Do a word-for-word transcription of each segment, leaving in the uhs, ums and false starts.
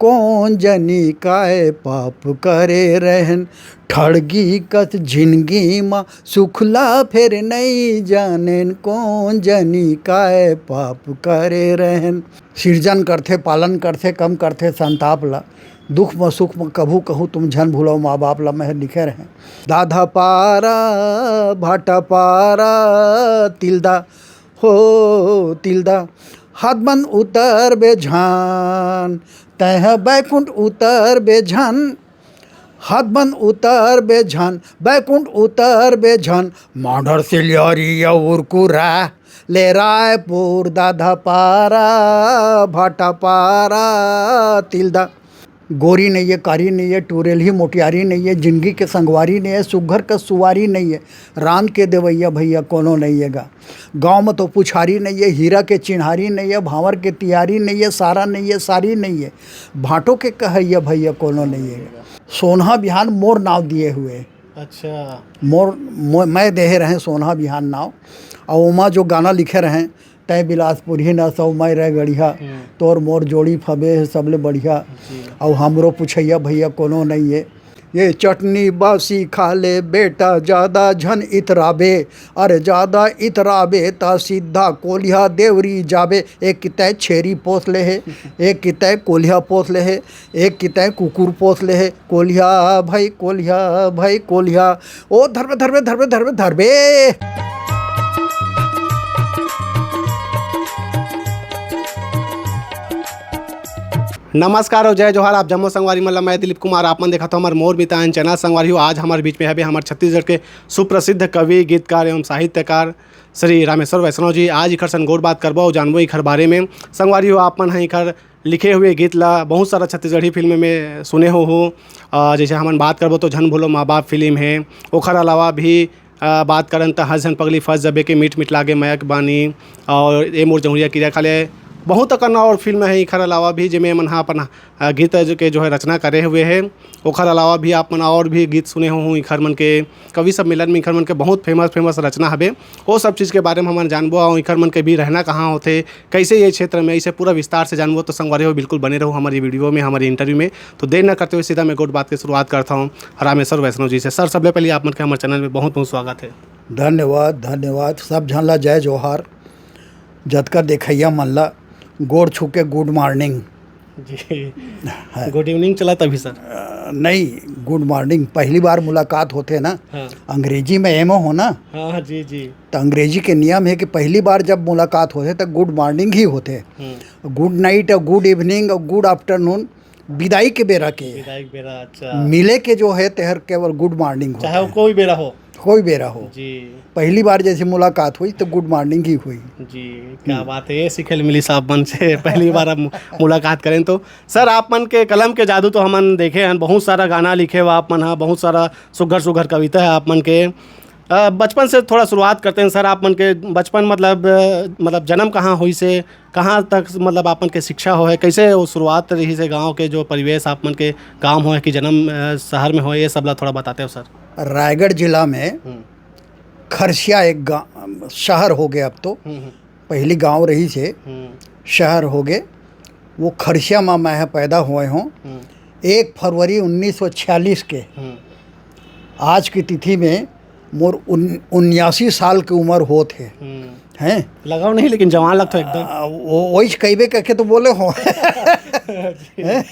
कोन जनी काय पाप करे रहेन, ठड़गी कस जिनगी म सुखला फेर नइ जानेन, कोन जनी काय पाप करे रहेन। सिरजन करथे, पालन करथे, कम करथे संताप ला। दुख म सुख म कभू कहूँ तुम झन भूलव माँ बाप ला, मैं लिखे रहें। दाधा पारा, भाटा पारा, तिलदा, हो तिलदा, हाथ बन उतर बे झान, तैं ह बैकुंठ उतर बे झान, हाथ बन उतर बे झान, बैकुंठ उतर बे झान, मांडर सिलियारी या उरकुरा, ले रायपुर दाधा पारा, भाटा पारा, तिलदा। गोरी नइये, कारी नइये, टुरेलही मोटियारी नइये, जिनगी के संगवारी नइये, सुग्घर के सुवारी नइये, रांध के देवइया भइया कोनो नइये गा। गाँव म तो पुछारी नइये, हीरा के चिन्हारी नइये, भांवर के तियारी नइये, सारा नइये, सारी नइये, भांटो के कहइया भइया कोनो नइये गा। सोनहा बिहान मोर नाव दिए हुए। अच्छा। मोर, मो-, मैं देहे रहें सोनहा बिहान नाव, अउ ओमा जो गाना लिखे रहें, तैं बिलासपुरही नस अउ मैं रैगड़िहा, हम्म। तोर मोर जोड़ी फबे हे सबले बढ़िया। जी। अउ हमरो पुछइया भइया कोनो नइये। ये चटनी बासी खा ले बेटा, जादा झन इतराबे, अरे जादा इतराबे त सीधा कोलिहा देवरी जाबे। एक कितै छेरी पोस ले हे, एक कितै कोलिहा पोस ले हे, एक कितै कुकुर पोस ले हे। कोलिहा भाई, कोलिहा भाई, कोलिहा। ओ धरबे, धरबे, धरबे, धरबे, धरबे। नमस्कार अउ जय जोहार, आप जम्मो संगवारी मन ला मैं दिलीप कुमार, आप मन देखत हो हमर मोर मितान चैनल। संगवारी हो, आज हमर बीच में हबे हमर छत्तीसगढ़ के सुप्रसिद्ध कवि, गीतकार एवं साहित्यकार श्री रामेश्वर वैष्णव जी। आज इखर सन गोठ बात करबो अउ जानबो इखर बारे में। संगवारी हो, आप मन ह इखर लिखे हुए गीत ला बहुत सारा छत्तीसगढ़ी फिल्म में सुने हो हो। अ, जैसे हमन बात करबो तो झन भूलो माँ बाप फिल्म हे, ओखर अलावा भी, अ, बात करन त हँस झन पगली फँस जबे के मीठ मीठ लागे मया के बानी, और ए मोर जमुरिया किरा खा ले, बहुत अकन और फिल्म हे इखर अलावा भी, जेमे मन ह अपन, अ, गीत जो, के जो है रचना करे हुए हे। ओखर अलावा भी आप मन और भी गीत सुने हो, हो इखर मन के कवि सम्मेलन में इखर मन के बहुत फेमस फेमस रचना हवे। वो सब चीज़ के बारे में हमन जानबो, और इखर मन के भी रहना कहाँ होथे, कैसे ये क्षेत्र में, इसे पूरा विस्तार से जानबो। तो संगवारी हो, बिल्कुल बने रहो हमारी वीडियो में, हमारी इंटरव्यू में। तो देर न करते हुए सीधा मैं गोठ बात के शुरुआत करता हूँ रामेश्वर वैष्णव जी से। सर, सबले पहले आप मन के हमारे चैनल में बहुत बहुत स्वागत है। धन्यवाद, धन्यवाद। सब झन ला जय जोहार। जतका देखइया मन ला गोड़ छू के गुड मॉर्निंग। जी। है। गुड इवनिंग चला तभी सर। अ, नहीं, गुड मॉर्निंग। पहली बार मुलाकात होथे ना, हाँ। अंग्रेजी में एमओ हो ना, हाँ, हाँ, जी, जी। तो अंग्रेजी के नियम है कि पहली बार जब मुलाकात होथे तो गुड मॉर्निंग ही होथे। हम्म। गुड नाइट और गुड इवनिंग और गुड आफ्टरनून विदाई के बेरा के। विदाई के बेरा, अच्छा। मिले के जो है तेहर केवल गुड मॉर्निंग चाहे होथे। वो कोई बेरा हो। कोई बेरा हो। जी। पहली बार जैसे मुलाकात हुई तो गुड मॉर्निंग ही हुई। जी, क्या हम्म। बात है, ये सीखे ल मिली साहब मन से। पहली बार अब मु-, मुलाकात करें तो। सर, आप मन के कलम के जादू तो हमन देखे हन, बहुत सारा गाना लिखे हुआ आप मन हा, बहुत सारा सुघर सुघर कविता है आप मन के। अ, बचपन से थोड़ा शुरुआत करते हैं सर, आप मन के बचपन मतलब, अ, मतलब जन्म कहाँ हुई से, कहाँ तक मतलब आप मन के शिक्षा हो है, कैसे वो शुरुआत रही से, गांव के जो परिवेश आप मन के गांव हो है कि जन्म, अ, शहर में हो, ये सब ला थोड़ा बताते हो सर। रायगढ़ जिला में हम्म। खरसिया एक गा-, शहर हो गया अब तो। हम्म, हम्म। पहली गांव रही से, हम्म। शहर हो गए। वो खरसिया में मैं पैदा हुए हूँ। हम्म। एक फरवरी उन्नीस सौ छियालीस के, हम्म। आज की तिथि में मोर उन-, उन्यासी साल की उम्र होत है। हम्म। हैं? लगाव नहीं, लेकिन जवान लगत हो एकदम। आ, वो, वही कहबे करके तो बोले हो। जी। हैं?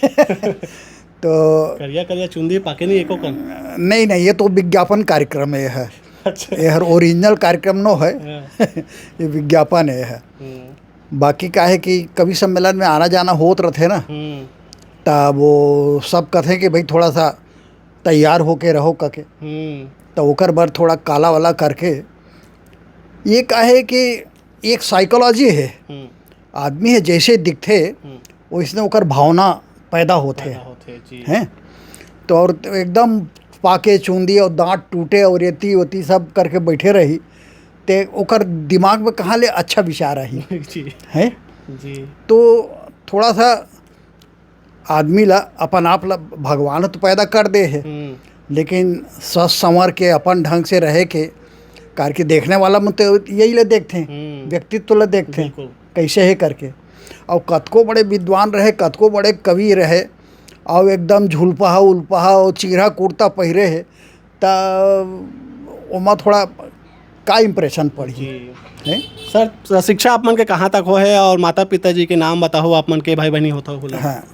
तो करिया करिया चुंदी पाके नहीं एको कन। नहीं, नहीं, ये तो विज्ञापन कार्यक्रम ये है। अच्छा। ये हर ओरिजिनल कार्यक्रम नो है। हाँ। ये विज्ञापन ये है। हम्म। बाकी का है कि कवि सम्मेलन में आना जाना होत रहते ना, हम्म। तब वो सब कहते कि भाई थोड़ा सा तैयार होके रहो कके। हम्म। तो ओकर बर थोड़ा काला वाला करके, ये का है कि एक साइकोलॉजी है। हम्म। आदमी है जैसे दिखथे, हम्म। वैसने ओकर भावना पैदा होथे। पैदा होथे, जी। हैं? तो और तो एकदम पाके चूंदी और दांत टूटे और एती ओती सब करके बैठे रही, ते ओकर दिमाग में कहाँ ले अच्छा विचार आही? जी। हैं? जी। तो थोड़ा सा आदमी ला, अपन आप ला भगवान तो पैदा कर दे है, हम्म। लेकिन सस संवर के अपन ढंग से रहे के, करके देखने वाला मन तो यही ला देखथे, हम्म। व्यक्तित्व ला देखथे, बिल्कुल। कैसे है करके। और कतको बड़े विद्वान रहे, कतको बड़े कवि रहे, अउ एकदम झुलपहा उलपहा अउ चीरहा कुर्ता पहिरे हे, त ओमा थोड़ा का इम्प्रेशन पड़ही? जी। हैं? सर, शिक्षा आप मन के कहाँ तक होहे और माता पिता जी के नाम बताओ, आप मन के भाई बहनी होता होला? हाँ,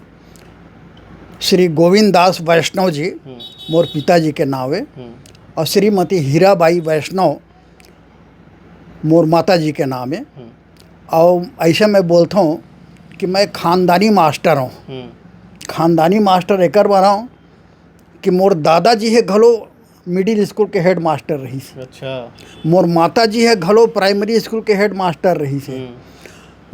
श्री गोविंद दास वैष्णव जी हम्म। मोर पिताजी के नाव हे, हम्म। और श्रीमती हीराबाई वैष्णव मोर माता जी के नाम हे। हम्म। और ऐसे मैं बोलता हूँ कि मैं खानदानी मास्टर हूँ। हम्म। खानदानी मास्टर एकर बर हूँ कि मोर दादाजी हे घलो मिडिल स्कूल के हेड मास्टर रहिस। अच्छा। मोर माता जी हे घलो प्राइमरी स्कूल के हेड मास्टर रहिस हे। हम्म।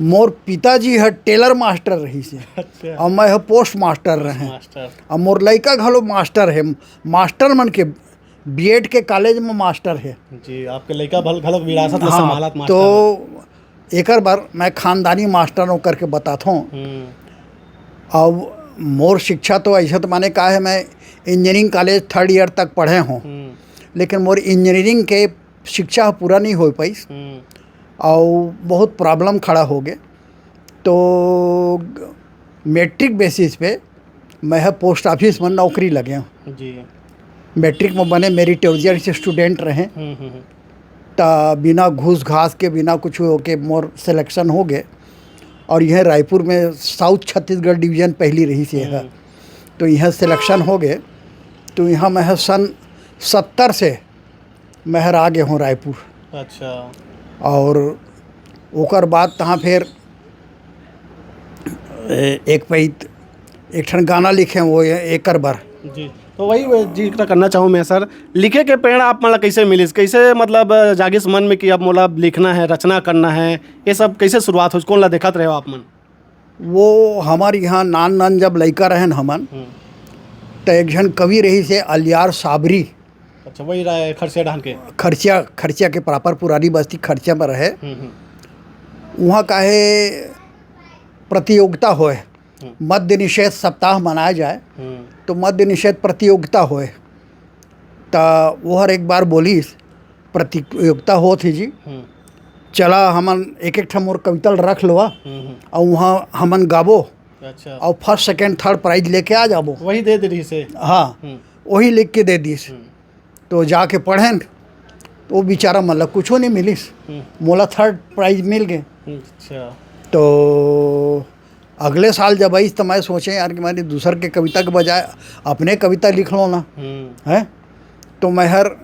मोर पिताजी हे टेलर मास्टर रहिस हे। अच्छा। और मैं हे पोस्ट मास्टर रहे। मास्टर। और मोर लइका घलो मास्टर हे, मास्टर मन के बीएड के कॉलेज में मास्टर हे। जी, आपके लइका भल घलो विरासत में हाँ, संभालत मास्टर। तो एकर बर मैं खानदानी मास्टर हूँ करके बताथों। हम्म। अब मोर शिक्षा तो ऐसे तो माने का है, मैं इंजीनियरिंग कॉलेज थर्ड ईयर तक पढ़े हूँ, हम्म। लेकिन मोर इंजीनियरिंग के शिक्षा पूरा नहीं हो पाइस हम्म। और बहुत प्रॉब्लम खड़ा हो गए। तो मैट्रिक बेसिस पे मैं ह पोस्ट ऑफिस में नौकरी लगे हूँ। जी। मैट्रिक में बने मेरिटोरियन से स्टूडेंट रहे, हम्म, हम्म, हम्म। त बिना घूस घास के, बिना कुछ हो के मोर सिलेक्शन हो गए। और यह रायपुर में साउथ छत्तीसगढ़ डिवीजन पहली रहिस हे। हम्म। तो यह सिलेक्शन हो गए, तो यहाँ मैं ह सन सत्तर से मैं हर आ गए हूँ रायपुर। अच्छा। और ओकर बाद तहाँ फिर ए-, एक पैत एक ठन गाना लिखे, वो ए-, एकर बर। जी, तो वही, वही जिक्र करना चाहूँ मैं सर, लिखे के प्रेरणा आप मन ला कैसे मिलिस, कैसे मतलब जागिस मन में कि अब मोला लिखना है, रचना करना है, ये सब कैसे शुरुआत होइस, कोन ला देखत रहे हो आप मन? वो हमार यहाँ नान नान जब लइका रहेन हमन, हम्म। त एक झन कवि रहिस हे अलियार साबरी। अच्छा, वही रहे खरसिया डहान के? खरसिया, खरसिया के प्रॉपर पुरानी बस्ती खरसिया में रहे। हम्म, हम्म। वहाँ काहे प्रतियोगिता होए, हम्म। मद्य निषेध सप्ताह मनाया जाए, हम्म। तो मद्य निषेध प्रतियोगिता होए, त वो हर एक बार बोलिस, "प्रतियोगिता होत हे जी, हम्म। चला हमन एक एक ठा मोर कविता ल रख लेवा, हम्म, हम्म। और वहाँ हमन गाबो, अच्छा। और फर्स्ट, सेकंड, थर्ड प्राइज लेके आ जाबो।" वही दे दे रहिस हे। हाँ, हम्म। वही लिख के दे दिस। हम्म। तो जाके पढ़ेन, तो वो बेचारा मन ला कुछो नहीं मिलिस, हम्म। मोला थर्ड प्राइज मिल गए। अच्छा। तो अगले साल जब आइस, तो मैं सोचे, "यार, कि मैंने दूसर के कविता के बजाय अपने कविता लिख लो ना।" हम्म। हैं? तो मैं हर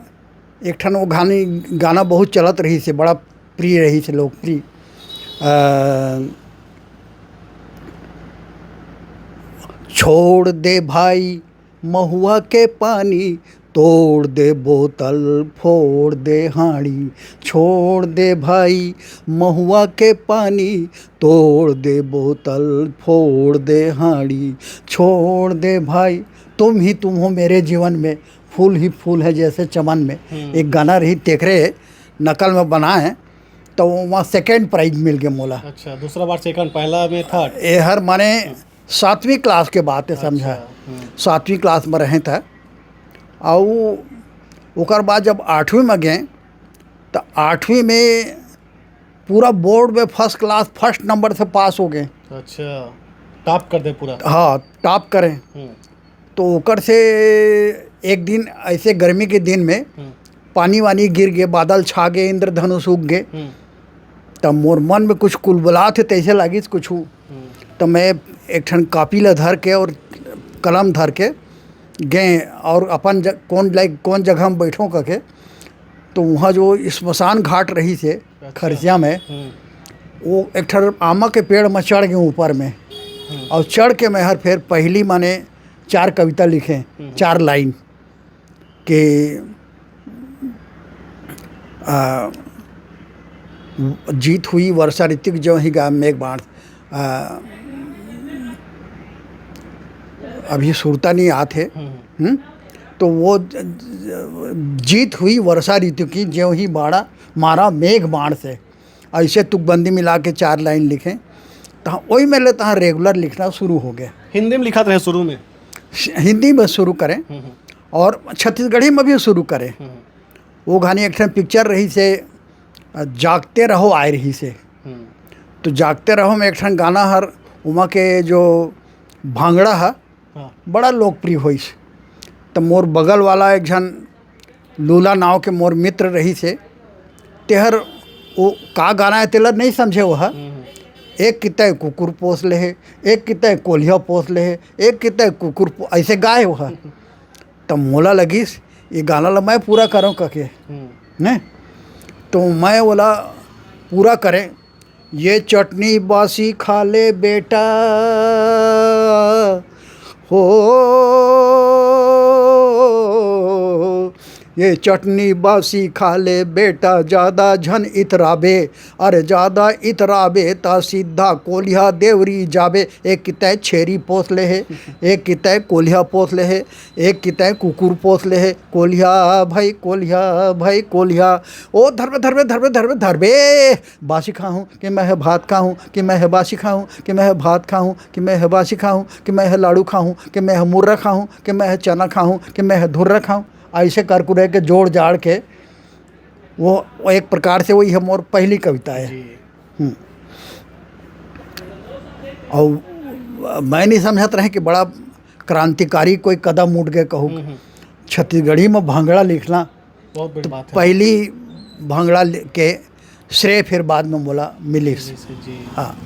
एक ठन वो गाने, गाना बहुत चलत रहिस हे, बड़ा प्रिय रहिस हे, लोकप्रिय। अ, छोड़ दे भाई महुआ के पानी, तोड़ दे बोतल, फोड़ दे हांडी। छोड़ दे भाई महुआ के पानी, तोड़ दे बोतल, फोड़ दे हांडी। छोड़ दे भाई, तुम ही तुम हो मेरे जीवन में, फूल ही फूल है जैसे चमन में। हम्म। एक गाना रही, तेकरे नकल में बनाए, तो वहाँ सेकंड प्राइज मिल गया मोला। अच्छा, दूसरा बार सेकंड, पहला में थर्ड। ए हर माने सातवीं क्लास के बात है, समझा। अच्छा, हम्म। सातवीं क्लास में रहे था। और ओकर बाद जब आठवीं में गए, तो आठवीं में पूरा बोर्ड में फर्स्ट क्लास, फर्स्ट नंबर से पास हो गए। अच्छा, टॉप कर दे पूरा। हाँ, टॉप करें। हम्म। तो ओकर से एक दिन ऐसे गर्मी के दिन में हम्म। पानी वानी गिर गए, बादल छा गए, इंद्रधनुष उग गए। हम्म। तब मोर मन में कुछ कुलबुलात हे, तैसे लागिस कुछ। हम्म। तो मैं एक ठन कॉपी ला धर के और कलम धर के गए और अपन ज-, कौन लाइक, कौन जगह हम बैठों करके, तो वहाँ जो स्मशान घाट रहिस हे अच्छा। खरसिया में, हम्म। वो एक ठन आमा के पेड़ में चढ़ गए ऊपर में। हम्म। और चढ़ के मैं हर फिर पहली माने चार कविता लिखे, हम्म। चार लाइन के, आ, जीत हुई वर्षा ऋतु की, जो ही गा मेघ बाण, आ, अभी सुरता नहीं आत हे। हम्म। हम्म? तो वो ज-, ज-, जीत हुई वर्षा ऋतु की, ज्यों ही बाड़ा मारा मेघ बाण से। ऐसे तुकबंदी मिला के चार लाइन लिखे, तो वही में ले तहाँ रेगुलर लिखना शुरू हो गया। हिंदी में लिखत रहे शुरू में? श-, हिंदी में शुरू करें हम्म, हम्म। और छत्तीसगढ़ी में भी शुरू करें। हम्म। वो घानी एक ठन पिक्चर रहिस हे, अ, जागते रहो आए रहिस हे। हम्म। तो जागते रहो में एक ठन गाना हर उमा के जो भांगड़ा है, बड़ा लोकप्रिय होइस। त मोर बगल वाला एक झन लूला नाव के मोर मित्र रहिस हे, तेहर वो का गाना हे तेला नइ समझे वो ह। एक किता कुकुर पोस ले हे, एक किता कोलिहा पोस ले हे, एक किता कुकुर पो-, अइसे गाए वो ह। त मोला लगिस ये गाना ला मैं पूरा करंव कके, हम्म। ने? तो मैं ओला पूरा करें, ये चटनी बासी खा ले बेटा, हो, ये चटनी बासी खा ले बेटा, ज्यादा झन इतराबे, अरे ज्यादा इतराबे त सीधा कोलिहा देवरी जाबे। एक कितै छेरी पोस ले हे, एक कितै कोलिहा पोस ले हे, एक कितै कुकुर पोस ले हे। कोलिहा भाई, कोलिहा भाई, कोलिहा। ओ धरबे, धरबे, धरबे, धरबे, धरबे। बासी खाहूँ कि मैं ह भात खाहूँ, कि मैं ह बासी खाहूँ, कि मैं ह भात खाहूँ, कि मैं ह बासी खाहूँ, कि मैं ह लाड़ू खाहूँ, कि मैं ह मुर्रा खाहूँ, कि मैं ह चना खाहूँ, कि मैं ह धुर्रा खाहूँ। अइसे करकुरे के जोड़ जाड़ के वो, वो एक प्रकार से वही ह मोर पहली कविता हे। जी। हम्म। अउ मैं नइ समझत रहें कि बड़ा क्रांतिकारी कोई कदम उठ गे कहूँ। हम्म, हम्म। छत्तीसगढ़ी म भांगड़ा लिखना बहुत बड़ी तो बात हे। पहली भांगड़ा लि-, के श्रेय फिर बाद में मोला मिलिस। जी, जी। हाँ।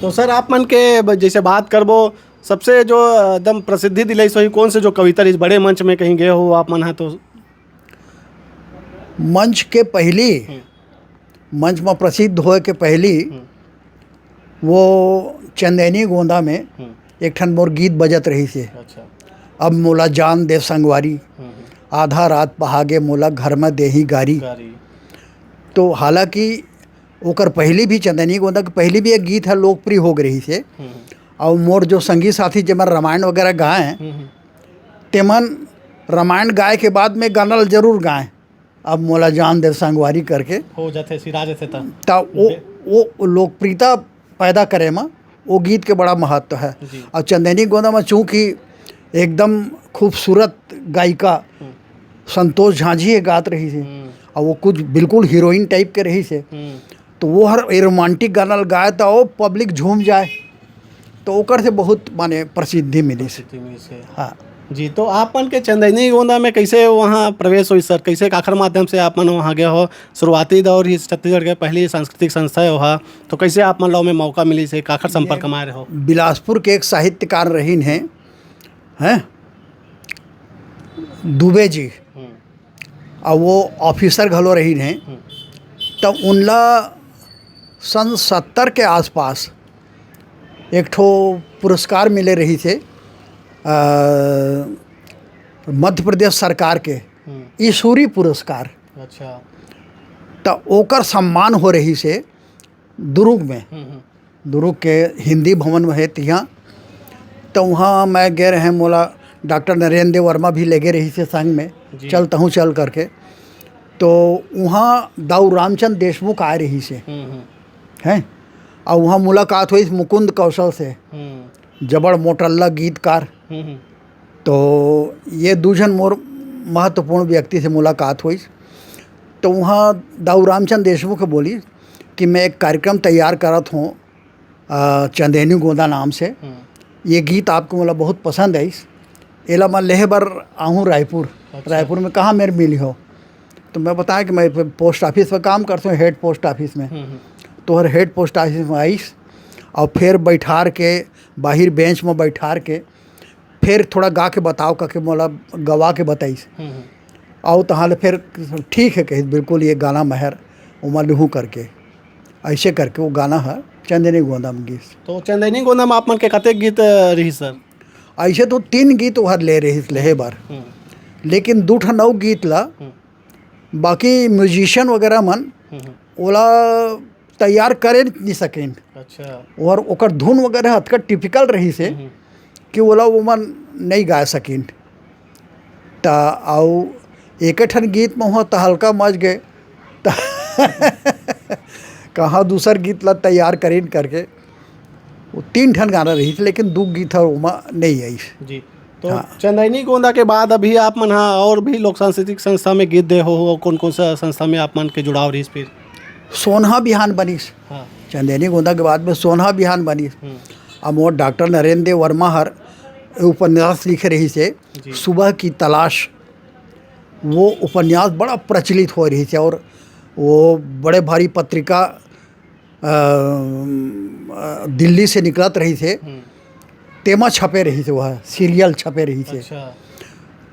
तो सर, आप मन के ब-, जैसे बात करबो, सबसे जो एकदम प्रसिद्धि दिलाइस होही, कौन से जो कविता रहिस, बड़े मंच में कहीं गए हो आप मन ह तो? मंच के पहली, हम्म। मंच में प्रसिद्ध होए के पहली, हम्म। वो चंदैनी गोंदा में हम्म। एक ठन मोर गीत बजत रहिस हे। अच्छा। अब मोला जान दे संगवारी, हम्म, हम्म। आधा रात पहागे मोला घर में देही गारी। गारी। तो हालांकि ओकर पहली भी, चंदैनी गोंदा के पहली भी एक गीत ह लोकप्रिय हो गे रहिस हे। हम्म। अउ मोर जो संगी साथी जेमन रामायण वगैरह गाए, हम्म, हम्म। तेमन रामायण गाए के बाद में गाना ल जरूर गाए, अब मोला जान दे संगवारी करके। हो जाथे, सिरा जाथे त। त वो, बे- वो लोकप्रियता पैदा करे म वो गीत के बड़ा महत्व हे। जी। अउ चंदैनी गोंदा म चूंकि एकदम खूबसूरत गायिका हम्म। संतोष झांझी हे गात रहिस हे, हम्म। अउ वो कुछ बिल्कुल हीरोइन टाइप के रहिस हे, हम्म। तो वो हर ये रोमांटिक गाना ल गाए त वो पब्लिक झूम जाए, तो ओकर से बहुत माने प्रसिद्धि मिलिस। प्रसिद्धि मिलिस हे। हाँ। जी, तो आप मन के चंदैनी गोंदा में कैसे वहाँ प्रवेश होइस सर? कैसे, काखर माध्यम से आप मन वहाँ गए हो? शुरुआती दौर ही छत्तीसगढ़ के पहली सांस्कृतिक संस्था हे वहाँ, तो कैसे आप मन ला ओमे मौका मिलिस हे? काखर संपर्क ये मारे हो? बिलासपुर के एक साहित्यकार रहिन हे, हैं? दुबे जी। हम्म। अउ वो ऑफिसर घलो रहिन हे। हम्म। त उनला सन सत्तर के आसपास एक ठो पुरस्कार मिले रहिस हे, अ, मध्य प्रदेश सरकार के हम्म। ईश्वरी पुरस्कार। अच्छा। त ओकर सम्मान हो रहिस हे दुरुग में। हम्म, हम्म। दुरुग के हिंदी भवन में हे तिहाँ। त उहाँ मैं गे रहें, मोला डॉक्टर नरेंद्र देव वर्मा भी लेगे रहिस हे संग में, जी। चल तहूँ चल करके। तो उहाँ दाऊ रामचंद्र देशमुख आए रहिस हे, हम्म, हम्म। हैं? अउ उहाँ मुलाकात होइस मुकुंद कौशल से, हम्म। जबड़ मोटल्ला गीतकार। हम्म, हम्म। तो ये दू झन मोर महत्वपूर्ण व्यक्ति से मुलाकात होइस। तो उहाँ दाऊ रामचंद्र देशमुख बोलिस कि मैं एक कार्यक्रम तैयार करत हों, अ, चंदैनी गोंदा नाम से। हम्म। ये गीत आपको मोला बहुत पसंद आइस, एला मैं लेहे बर आहूँ रायपुर। अच्छा। रायपुर में कहाँ मेर मिली हो? तो मैं बताया कि मैं प-, पोस्ट ऑफिस में काम करता हूँ, हेड पोस्ट ऑफिस में। हम्म, हम्म। तो हर हेड पोस्ट ऑफिस में आइस अउ फिर बैठार के, बाहिर बेंच में बैठार के, फिर थोड़ा गा के बताओ, कके मोला गवा के बताइस। हम्म, हम्म। अउ तहाँ ले फिर ठीक हे कहिस, बिल्कुल ये गाना महर ओमा लुहूँ करके। अइसे करके वो गाना ह चंदैनी गोंदा में गिस। तो चंदैनी गोंदा में आप मन के कतेक गीत, अ, रिहिस सर? अइसे तो तीन गीत ओहर ले रिहिस लेहे बर, हम्म। लेकिन दू ठन अउ गीत ला हम्म। बाकी म्यूजिशियन वगैरह मन हम्म, हम्म। ओला तैयार करे नि सकेन। अच्छा। और ओकर धुन वगैरह अतका टिपिकल रहिस हे हम्म। कि ओला ओमन नइ गा सकिन। त अउ एक ठन गीत म हुआ तहलका मच गे, त कहाँ दूसर गीत ला तैयार करिन करके। वो तीन ठन गाना रहिस, लेकिन दू गीत ह ओमा नइ आइस। जी। तो हाँ। चंदैनी गोंदा के बाद अभी आप मन हा और भी लोक सांस्कृतिक संस्था में गीत दे हो, हो, कौन कौन सा संस्था में आप मन के जुड़ाव रहिस फिर? सोनहा बिहान बनिस। हाँ। चंदैनी गोंदा के बाद में सोनहा बिहान बनिस। हम्म। अब मोर डॉक्टर नरेंद्र देव वर्मा हर उपन्यास लिखे रहिस हे, जी। सुबह की तलाश, वो उपन्यास बड़ा प्रचलित होय रहिस हे और वो बड़े भारी पत्रिका, अ, अ, दिल्ली से निकलत रहिस हे, हम्म। तेमा छपे रहिस हे, वह सीरियल छपे रहिस हे। अच्छा।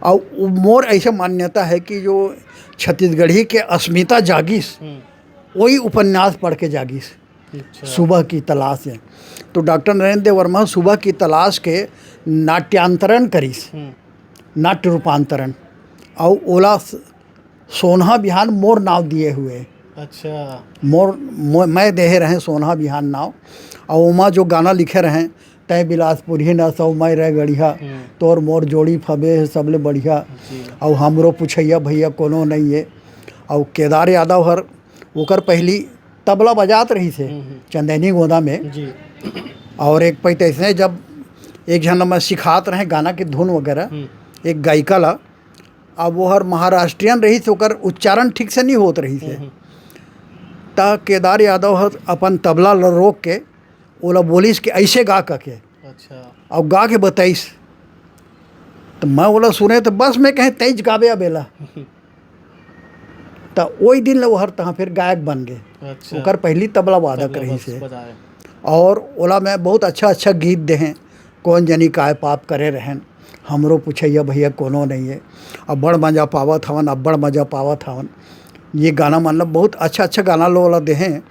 और वो मोर ऐसे मान्यता है कि जो छत्तीसगढ़ी के अस्मिता जागिस, हम्म। वही उपन्यास पढ़ के जागिस। अच्छा। सुबह की तलाश है। तो डॉक्टर नरेंद्र देव वर्मा सुबह की तलाश के नाट्यांतरण करिस, हम्म। नाट्य रूपांतरण, और ओला स-, सोनहा बिहान मोर नाव दिए हुए। अच्छा। मोर, मो-, मैं देहे रहें सोनहा बिहान नाव, और ओमा जो गाना लिखे रहें, "तय बिलासपुर ही न सौ मैं रह गढ़िया, हम्म। तोर मोर जोड़ी फबे है सबले बढ़िया, जी। और हमरो पुछैया भैया कोनो नहीं है।" और केदार यादव हर ओकर पहली तबला बजात रहिस हे, हम्म, हम्म। चंदैनी गोंदा में। जी। और एक पइत ऐसने जब एक झन ल मैं सिखात रहें गाना के धुन वगैरह, हम्म। एक गायिका ला, अब वो हर महाराष्ट्रियन रहिस, ओकर उच्चारण ठीक से नहीं होत रहिस हे। हम्म, हम्म। त केदार यादव हर अपन तबला ल रोक के ओला बोलिस कि ऐसे गा कके। अच्छा। अब गा के बताइस। त मैं ओला सुने त बस मैं कहें तेज गाबे अब एला। त ओई दिन ले ओहर तहाँ फिर गायक बन गे। अच्छा। ओकर पहली तबला वादक तबला रहिस बस हे। बजाए। और ओला मैं बहुत अच्छा अच्छा गीत देहें, कौन जनी काय पाप करे रहेन, हमरो पुछैया भैया कोनो नहीं है, अब्बड़ मजा पावत हवन, अब्बड़ मजा पावत हवन। ये गाना मतलब बहुत अच्छा अच्छा गाना लो ओला देहें,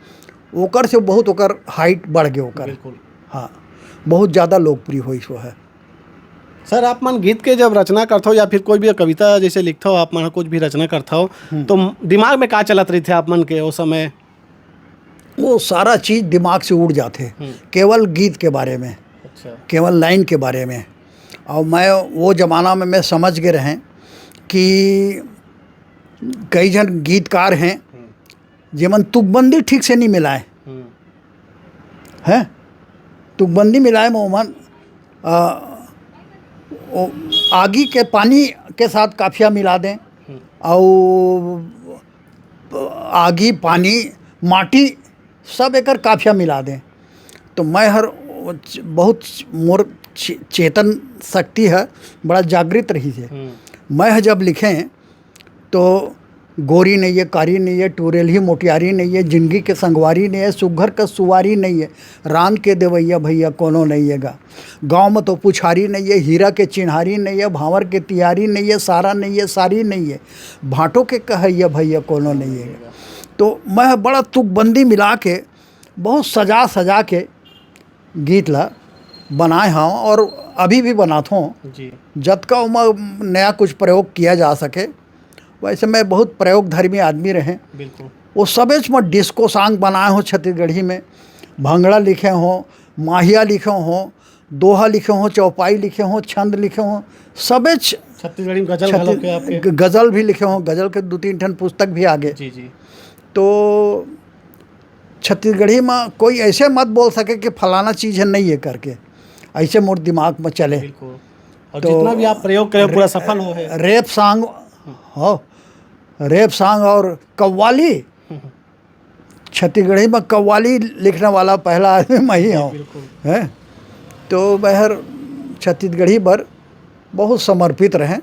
ओकर से बहुत ओकर हाइट बढ़ गे ओकर। बिल्कुल। हाँ, बहुत ज़्यादा लोकप्रिय होइस वो है। सर, आप मन गीत के जब रचना करथव या फिर कोई भी कविता जैसे लिखथव, आप मन कुछ भी रचना करथव, हम्म। तो दिमाग में का चलत रहिथे आप मन के ओ समय? वो सारा चीज दिमाग से उड़ जाथे, हम्म। केवल गीत के बारे में, अच्छा। केवल लाइन के बारे में। और मैं वो जमाना में मैं समझ के रहें कि कई झन गीतकार हैं, हम्म। जेमन तुकबंदी ठीक से नहीं मिलाए। हम्म। हैं? तुकबंदी मिलाए में ओमन, अ, ओ, आगी के पानी के साथ काफिया मिला दें, हम्म। और आगी, पानी, माटी, सब एकर काफिया मिला दें। तो मैं हर बहुत मोर चे-, चेतन शक्ति है, बड़ा जागृत रहिस हे। हम्म। मैं ह जब लिखें तो गोरी नइये, कारी नइये, टूरेलही मोटियारी नइये, जिनगी के संगवारी नइये, सुग्घर का सुवारी नइये, रांध के देवइया भैया कोनो नइये गा। गाँव में तो पुछारी नइये, हीरा के चिन्हारी नइये, भांवर के तियारी नइये, सारा नइये, सारी नइये, भांटो के कहइया भैया कोनो नइये गा। तो मैं बड़ा तुकबंदी मिला के, बहुत सजा सजा के गीत ला बनाए हव और अभी भी बनाथों। जी। जतका ओमा नया कुछ प्रयोग किया जा सके, वैसे मैं बहुत प्रयोगधर्मी आदमी रहें। बिल्कुल। वो सबेच में डिस्को सॉन्ग बनाए हों छत्तीसगढ़ी में, भंगड़ा लिखे हों, माहिया लिखे हों, दोहा लिखे हों, चौपाई लिखे हों, छंद लिखे हों, सबेच छत्तीसगढ़ी में गजल छत्ती-, घलो के आपके? ग-, गजल भी लिखे हों, गजल के दू तीन ठन पुस्तक भी आ गे। जी, जी। तो छत्तीसगढ़ी में कोई ऐसे मत बोल सके कि फलाना चीज है, नहीं है करके, ऐसे मोर दिमाग में चले। बिल्कुल। और तो जितना भी आप प्रयोग करें, पूरा रे-, सफल हो है। रैप सॉन्ग हो, रैप सॉन्ग और कव्वाली, छत्तीसगढ़ी में कव्वाली लिखने वाला पहला आदमी मैं ही हूँ, बिल्कुल। हैं? तो बहर छत्तीसगढ़ी बर बहुत समर्पित रहें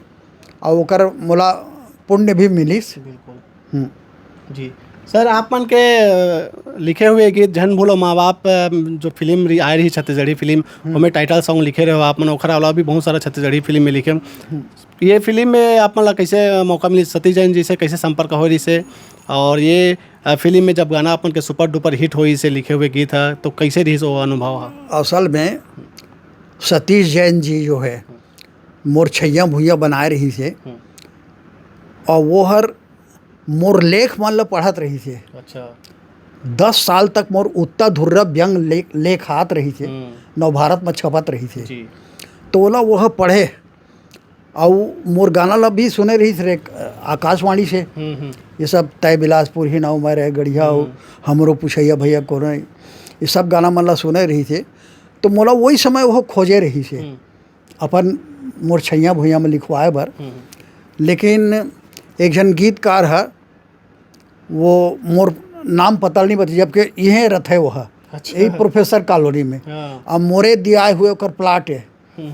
और ओकर मोला पुण्य भी मिलिस। बिल्कुल। हम्म। जी। सर, आप मन के, अ, लिखे हुए गीत झन भूलो माँ बाप, अ, जो फिल्म रि-, आए रही छत्तीसगढ़ी फिल्म, हम्म। ओमे टाइटल सॉन्ग लिखे रहे हो आप मन, ओखर अलावा भी बहुत सारा छत्तीसगढ़ी फिल्म में लिखे। हम्म। ये फिल्म में आप मन ला कैसे मौका मिली, सतीश जैन जी से कैसे संपर्क हो रही से, और ये, अ, फिल्म में जब गाना आप मन के सुपर डुपर हिट होई से लिखे हुए गीत है, तो कैसे रही से वो अनुभव है? असल में सतीश जैन जी जो है, मोर छैया भुइया बनाए रहिस हे। हम्म। और वो हर मोर लेख मन ल पढ़त रहिस हे। अच्छा। दस साल तक मोर उत्ता धुर्रा व्यंग ले-, लेख आत रहिस हे, हम्म। नवभारत में छपत रहिस हे। जी। तो ओला वो ह पढ़े, अउ मोर गाना ल भी सुने रहिस रे, आकाशवाणी से। हम्म, हम्म। ये सब तय बिलासपुर ही नाव मैं रहे गढ़िया हो, हम्म। हमरो पुछैया भैया कोनो, ये सब गाना मन ल सुने रहिस हे। तो मोला वही समय वो खोजे रहिस हे। हम्म। अपन मोर छैया भुइयां में लिखवाए बर। हम्म। लेकिन एक झन गीतकार ह, वो मोर नाम पता नहीं बता, जबकि इहें रथे वो ह, अच्छा। यही प्रोफेसर कॉलोनी में। हाँ। अब मोरे दियाए हुए ओकर प्लाट है। हम्म।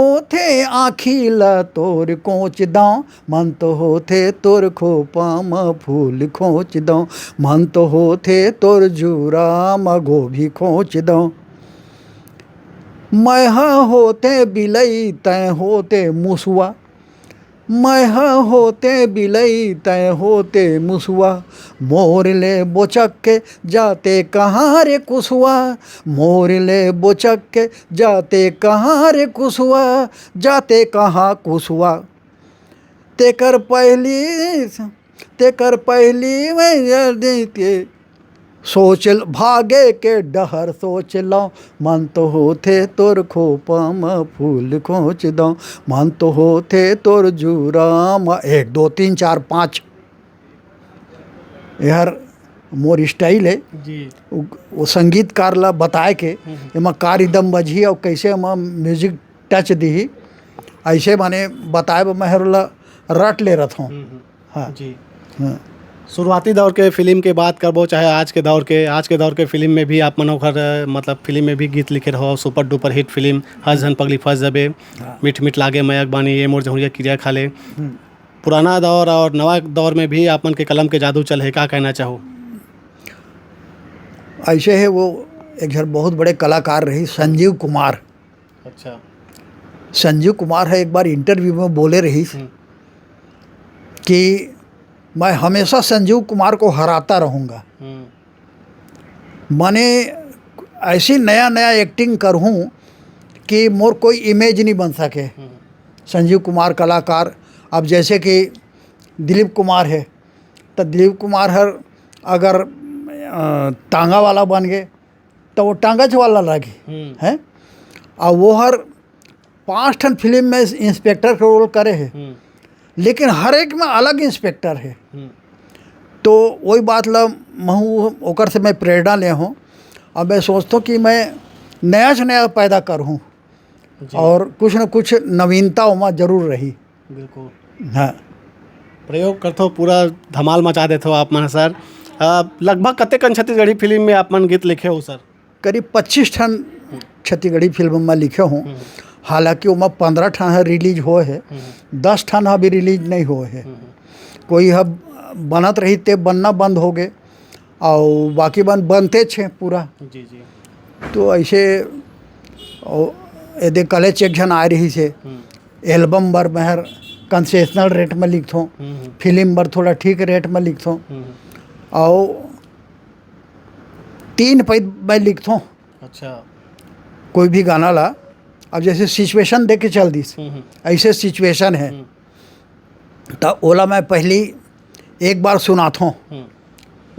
होथे आँखी ल तोर कोच दंव, मन तो होथे तोर खोपा म फूल खोच दंव, मन तो होथे तोर जूरा म गोभी खोच दंव। मैं ह होते बिलई, तैं होते मुसवा, मैं ह होते बिलई, तैं होते मुसवा, मोर ले बोचक के जाते कहाँ रे कुसवा, मोर ले बोचक के जाते कहाँ रे कुसवा, जाते कहाँ कुसवा। तेकर पहली, तेकर पहली मैं यदि के सोच ल-, भागे के डहर सोच लंव, मन तो होथे तोर खोपा म फूल खोच दंव, मन तो होथे तोर जूरा म। एक, दो, तीन, चार, पाँच, एहर मोर स्टाइल हे। जी। वो, वो संगीतकार ला बताए के, हम्म, हम्म। एमा का रिदम बजही अउ कैसे एमा म्यूजिक टच दिही, ऐसे माने बताए बर मैं हर ला रट ले रहत हूँ। हम्म, हम्म। हाँ। जी। हाँ। शुरुआती दौर के फिल्म के बात करबो, चाहे आज के दौर के, आज के दौर के फिल्म में भी आप मन ओखर, मतलब, फिल्म में भी गीत लिखे रहो, सुपर डुपर हिट फिल्म, हर झन पगली फंस जबे, हाँ। मीठ मीठ लागे मयक बानी, ये मोर जहुरिया किरिया खा ले। हम्म। पुराना दौर और नवा दौर में भी आप मन के कलम के जादू चल हे, का कहना चाहो? ऐसे है, वो एक झन बहुत बड़े कलाकार रही, संजीव कुमार। अच्छा। संजीव कुमार है, एक बार इंटरव्यू में बोले रही हम्म। कि मैं हमेशा संजीव कुमार को हराता रहूँगा। हम्म। माने ऐसी नया नया एक्टिंग करहूँ कि मोर कोई इमेज नहीं बन सके। हम्म। संजीव कुमार कलाकार, अब जैसे कि दिलीप कुमार है, तो दिलीप कुमार हर अगर, अ, टांगा वाला बन गए, तो वो टांगच वाला लगे, हम्म। हैं? और वो हर पाँच ठन फिल्म में इंस्पेक्टर के रोल करे है, हम्म। लेकिन हर एक में अलग इंस्पेक्टर है। हम्म। तो वही बात ला महू ओकर से मैं प्रेरणा ले हूँ। अब मैं सोचता हूँ कि मैं नया से नया पैदा करहूँ जी। और कुछ न कुछ नवीनता ओमा जरूर रही। बिल्कुल। हाँ। प्रयोग करथो, पूरा धमाल मचा देथो आप मन, सर। अ, लगभग कतेकन छत्तीसगढ़ी फिल्म में आप मन गीत लिखे हो, सर? करीब पच्चीस ठन छत्तीसगढ़ी फिल्म में लिखे हूँ। हम्म। हालांकि ओमा पंद्रह ठन ह रिलीज होए हे, हम्म। दस ठन ह अभी रिलीज नहीं होए हे। हम्म। कोई ह बनत रही, ते बनना बंद हो गए। अउ बाकी मन बनतेच हे पूरा। जी, जी। तो ऐसे, ओ, एदे कलेच एक झन आए रहिस हे, हम्म। एल्बम बर मैं हर कंसेशनल रेट में लिखथों, हम्म, हम्म। फिल्म बर थोड़ा ठीक रेट में लिखथों। हम्म, हम्म। अउ तीन पइत मैं लिखथों। अच्छा। कोई भी गाना ला, अब जैसे सिचुएशन देख के चल दिस, हम्म, हम्म। ऐसे सिचुएशन है, हम्म। त ओला मैं पहली एक बार सुनाथों, हम्म।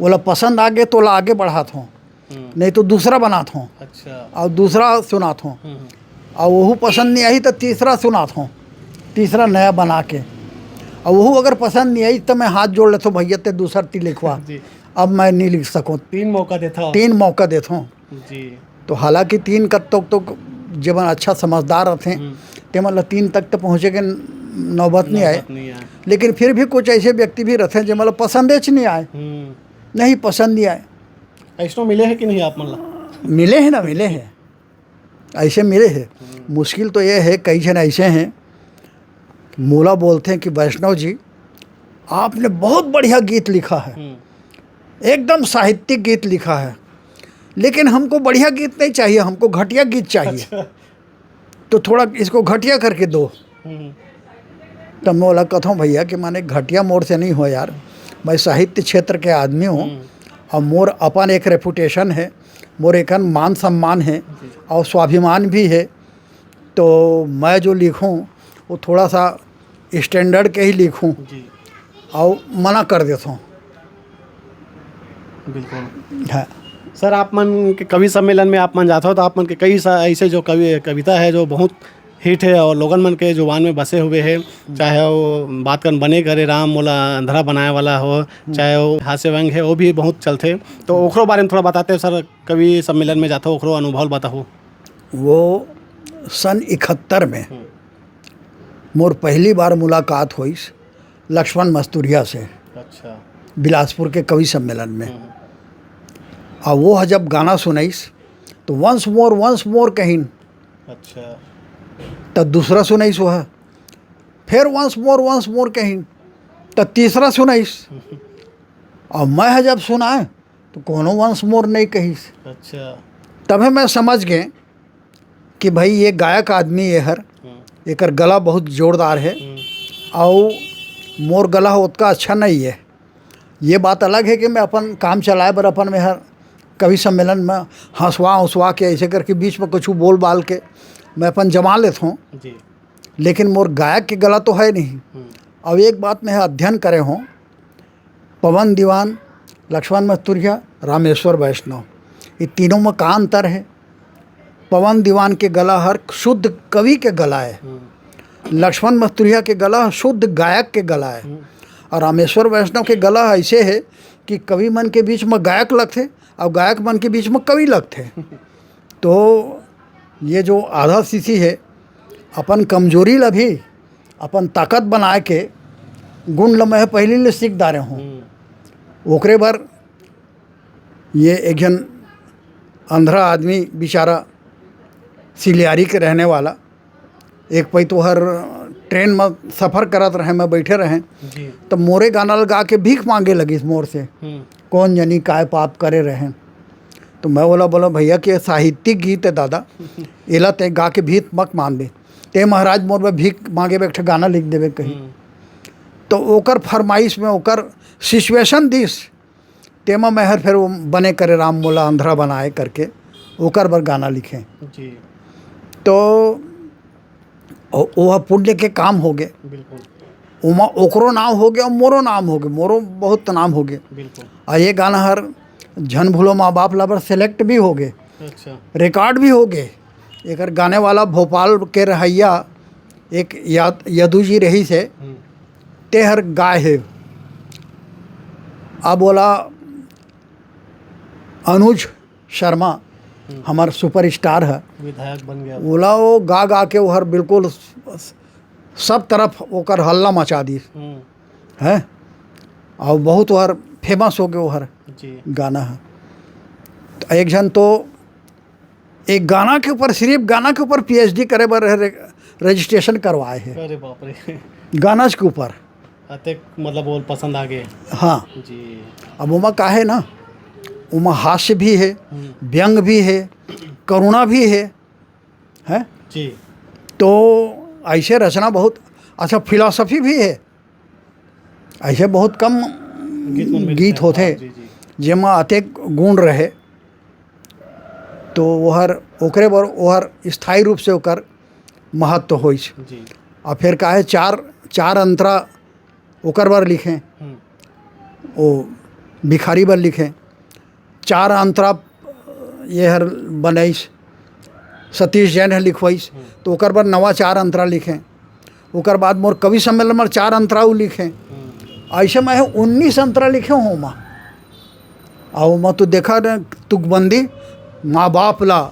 ओला पसंद आ गे तो ओला आगे बढ़ाथों, हम्म। नहीं तो दूसरा बनाथों, अच्छा। और दूसरा सुनाथों, हम्म, हम्म। और वहू पसंद नहीं आई तो तीसरा सुनाथों, तीसरा नया बना के, और वहू अगर पसंद नहीं आई तो मैं हाथ जोड़ लेथों, "भैया ते दूसर ती लिखवा।" जी। अब मैं नहीं लिख सकूँ। तीन मौका देथों। तीन मौका देथों। जी। तो हालांकि तीन कत तक तो जेमन अच्छा समझदार रथे, हम्म। तेमन ला तीन तक तो पहुँचे के नौबत नहीं आए। नौबत नहीं आए। लेकिन फिर भी कुछ ऐसे व्यक्ति भी रथे, जेमन ला पसंदेच नहीं आए। हम्म। नहीं, पसंद नहीं आए। ऐसनो मिले हे कि नहीं आप मन ला? मिले हे ना, मिले हे। ऐसे मिले हे। हम्म। मुश्किल तो ये हे, कई झन ऐसे हैं, मोला बोलते हैं कि "वैष्णव जी, आपने बहुत बढ़िया गीत लिखा है, हम्म। एकदम साहित्यिक गीत लिखा है, लेकिन हमको बढ़िया गीत नहीं चाहिए, हमको घटिया गीत चाहिए, अच्छा। तो थोड़ा इसको घटिया करके दो।" हम्म। तब मैं ओला कथों, "भैया कि माने घटिया मोर से नहीं हो यार, मैं साहित्य क्षेत्र के आदमी हूँ, हम्म। और मोर अपन एक रेपुटेशन है, मोर एक मान सम्मान है जी। और स्वाभिमान भी है, तो मैं जो लिखूँ वो थोड़ा सा स्टैंडर्ड के ही लिखूँ।" जी। और मना कर देथों। बिल्कुल। हाँ। सर, आप मन के कवि सम्मेलन में आप मन जाथो तो आप मन के कई सा ऐसे जो कवि, कविता है जो बहुत हिट है और लोगन मन के जुबान में बसे हुए है, हम्म। चाहे वो बात कन बने करे राम मोला अंधरा बनाए वाला हो, हम्म। चाहे वो हास्य व्यंग है, वो भी बहुत चलथे। तो ओकरो बारे में थोड़ा बताते हो सर, कवि सम्मेलन में जाथो, ओकरो अनुभव बताओ। वो सन इकहत्तर में हम्म। मोर पहली बार मुलाकात होइस लक्ष्मण मस्तुरिया से, अच्छा। बिलासपुर के कवि सम्मेलन में। हम्म। और वो ह जब गाना सुनाइस तो "Once more, once more" कहिन। अच्छा। तब दूसरा सुनाइस वह, फिर "Once more, once more" कहिन, तब तीसरा सुनाइस। और मैं ह जब सुनाए तो कोनो "Once more" नहीं कहिस। अच्छा। तभे मैं समझ गए कि भाई ये गायक आदमी ये हर, हम्म। एकर गला बहुत जोरदार है, हम्म। और मोर गला ओतका अच्छा नहीं है। ये बात अलग है कि मैं अपन काम चलाए बर अपन में हर कवि सम्मेलन में हंसवा हंसवा के ऐसे करके बीच में कुछ बोल बाल के मैं अपन जमा लेत हूँ, जी। लेकिन मोर गायक के गला तो है नहीं। हम्म। अब एक बात मैं अध्ययन करे हूँ, पवन दीवान, लक्ष्मण मस्तुरिया, रामेश्वर वैष्णव, ये तीनों में का अंतर है? पवन दीवान के गला हर शुद्ध कवि के गला है, हम्म। लक्ष्मण मस्तुरिया के गला शुद्ध गायक के गला है, हम्म। और रामेश्वर वैष्णव के गला ऐसे है कि कवि मन के बीच में गायक लगथे और गायक मन के बीच में कवि लगथे। तो ये जो आधा सीसी है, अपन कमजोरी ला भी अपन ताकत बनाए के गुण ल मैं पहिली ले सीख डारे हूँ। हम्म। ओकरे बर ये एक झन अंधरा आदमी बेचारा सिलियारी के रहने वाला, एक पई तो हर ट्रेन में सफ़र करत रहे, मैं बैठे रहे, जी। तो मोरे गाना लगा के भीख मांगे लगिस मोर से, हम्म। कौन जनी काय पाप करे रहे। तो मैं बोला, बोला, "भैया, के साहित्यिक गीत है दादा, एला ते गा के भीख मत मांग दे, ते महाराज मोर बर भीख मांगे बर एक ठे गाना लिख देवे कही।" हम्म। तो ओकर फरमाइश में ओकर सिचुएशन दिस, तेमा मैं हर फिर वो बने करे राम मोला अंधरा बनाए करके ओकर बर गाना लिखे। जी। तो ओ-, ओह पुण्य के काम हो गे। बिल्कुल। ओमा ओकरो नाम हो गे और मोरो नाम हो गे, मोरो बहुत नाम हो गे। बिल्कुल। और ये गाना हर झन भूलो माँ बाप ला बर सेलेक्ट भी हो गे, अच्छा। रिकॉर्ड भी हो गे। एकर गाने वाला भोपाल के रहैया एक याद, यदु जी रही से, हम्म। ते हर गाय है। अब बोला अनुज शर्मा, हम्म। हमार सुपरस्टार है, विधायक बन गया। ओला वो गा गा के वो हर बिल्कुल सब तरफ ओकर हल्ला मचा दी, हम्म। है, और बहुत ओहर फेमस हो गए ओहर जी। गाना है। तो एक जन तो एक गाना के ऊपर, सिर्फ गाना के ऊपर पीएचडी करे बर रे-, रजिस्ट्रेशन करवाए हैं। अरे बाप रे। गाना के ऊपर। अतेक मतलब वो पसंद आ गए। हाँ। जी। अब ओमा का है ना, ओमा हास्य भी हे, हम्म। व्यंग भी हे, करुणा भी हे, हैं? जी। तो ऐसे रचना बहुत अच्छा, फिलॉसफी भी हे, ऐसे बहुत कम गीत मन में गीत लिखा है। होथे, हाँ, जी, जी। जेमा अतेक गुण रहे, तो ओहर, ओकरे बर ओहर स्थायी रूप से ओकर महत्व होइस। जी। आ फिर काहे चार, चार अंतरा ओकर बर लिखे, हम्म। ओ भिखारी बर लिखे, चार अंतरा ये हर बनइस, सतीश जैन ह लिखवाइस, हम्म। तो ओकर बर नवा चार अंतरा लिखे। ओकर बाद मोर कवि सम्मेलन म चार अंतरा अउ लिखे। हम्म। अइसे मैं उन्नीस अंतरा लिखे हों ओमा। अउ ओमा तो देखा न, तुकबंदी, माँ बाप ला,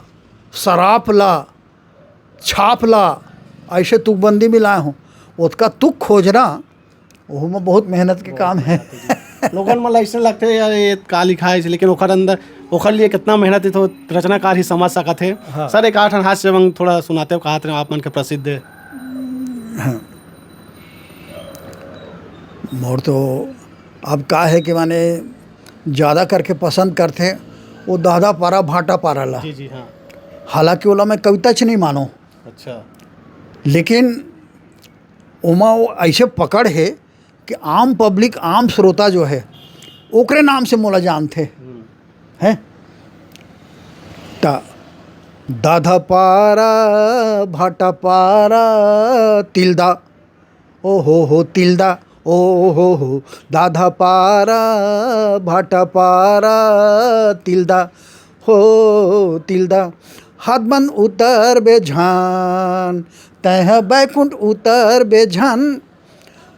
सराप ला, छाप ला, अइसे तुकबंदी मिलाए हों। ओतका तुक खोजना, ओहू म बहुत मेहनत के बहुत काम हे। मेहनत हे जी। लोगन मन ला अइसे लगथे, "यार, ये का लिखा हे?" लेकिन ओखर अंदर, ओखर लिए कितना मेहनत हे, तो रचनाकार ही समझ सकत हे। हाँ। सर, एक आठ हास्य व्यंग थोड़ा सुनाते हो, कहा आप मन के प्रसिद्ध हे। हाँ। मोर तो अब का हे कि माने ज्यादा करके पसंद करथे वो दादा पारा, भाटा पारा ला। जी, जी, हाँ। हालांकि ओला मैं कविता च नहीं मानों। अच्छा। लेकिन ओमा वो अइसे पकड़ हे कि आम public, आम श्रोता जो हे, ओकरे नाम से मोला जानथे। हम्म। हैं? त दादा पारा, भाटा पारा, तिलदा, ओ हो हो तिलदा, ओ हो हो, दादा पारा, भाटा पारा, तिलदा, हो तिलदा, हाथ बन उतर बे झान, तैं ह बैकुंठ उतर बे झान,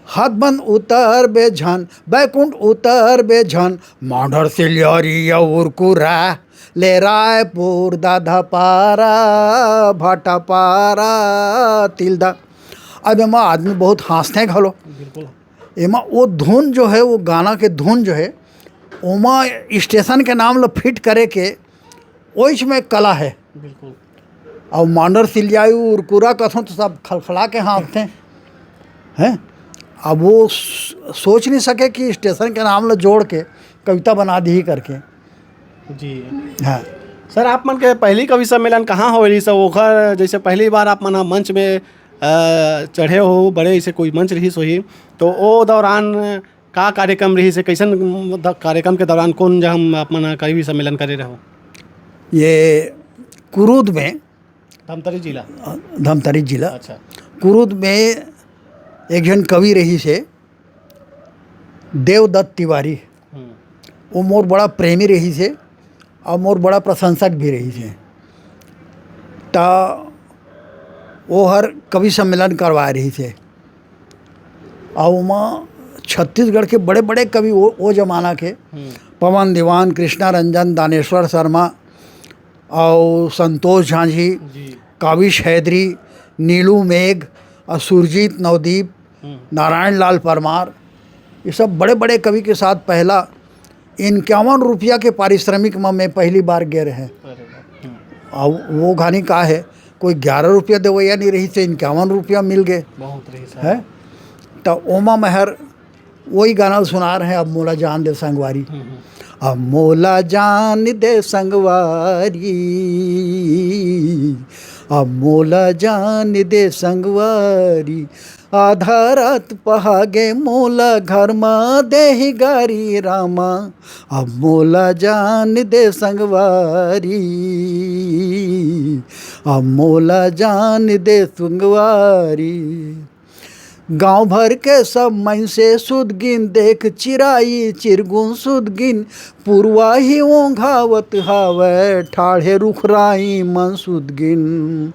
हाथ बन उतर बे झन, बैकुंठ उतर बे झन, मांडर से लियारी अउर कुरा, ले रायपुर दादा पारा, भाटा पारा, तिलदा। अब एमा आदमी बहुत हाँसथे घलो। बिल्कुल। एमा वो धुन जो हे, वो गाना के धुन जो हे, ओमा स्टेशन के नाम ल फिट करे के ओइच में कला हे। बिल्कुल। अउ मांडर सिलियाई उरकुरा कथों तो सब खलखला के हाँसथे, हैं? अब वो स-, सोच नहीं सके कि स्टेशन के नाम ल जोड़ के कविता बना दी करके। जी। हाँ। सर, आप मन के पहली कवि सम्मेलन कहाँ होए रहिस? ओखर जैसे पहली बार आप मन ह मंच में, अ, चढ़े हो, बड़े ऐसे कोई मंच रहिस होही, तो ओ दौरान का कार्यक्रम रहिस हे? कैसन, द-, कार्यक्रम के दौरान कौन जगह आप मन कवि सम्मेलन करे रहो? ये कुरूद में। धमतरी जिला। अ, धमतरी जिला। अच्छा। कुरूद में एक झन कवि रहिस हे, देवदत्त तिवारी। हम्म। वो मोर बड़ा प्रेमी रहिस हे अउ मोर बड़ा प्रशंसक भी रहिस हे। त वो हर कवि सम्मेलन करवाए रहिस हे। अउ ओमा छत्तीसगढ़ के बड़े-बड़े कवि वो, वो जमाना के, हम्म। पवन दीवान, कृष्णा रंजन, दानेश्वर शर्मा अउ संतोष झांझी, जी। काविश हैदरी, नीलू मेघ अउ सुरजीत नवदीप, हम्म। नारायण लाल परमार, ये सब बड़े-बड़े कवि के साथ पहला इक्यावन रुपया के पारिश्रमिक म मैं पहली बार गे रहें। अरे वाह। हम्म। अउ वो घानी का हे, कोई ग्यारह रुपया देवइया नहीं रहिस हे, इक्यावन रुपया मिल गे। बहुत रहिस हे। हैं? त ओमा मैं हर वही गाना सुना रहे हैं, अब मोला जान दे संगवारी। हम्म, हम्म। अब मोला जान दे संगवारी, अब मोला जान दे संगवारी, आधा रात पहागे मोला घर मा देही गारी रामा, अब मोला जान दे संगवारी, अब मोला जान दे संगवारी। गांव भर के सब मनसे सुध गिन, देख चिराई चिरगुन सुध गिन, पुरवा ही ओंघावत हावय, ठाढ़े रुखराई मन सुध गिन।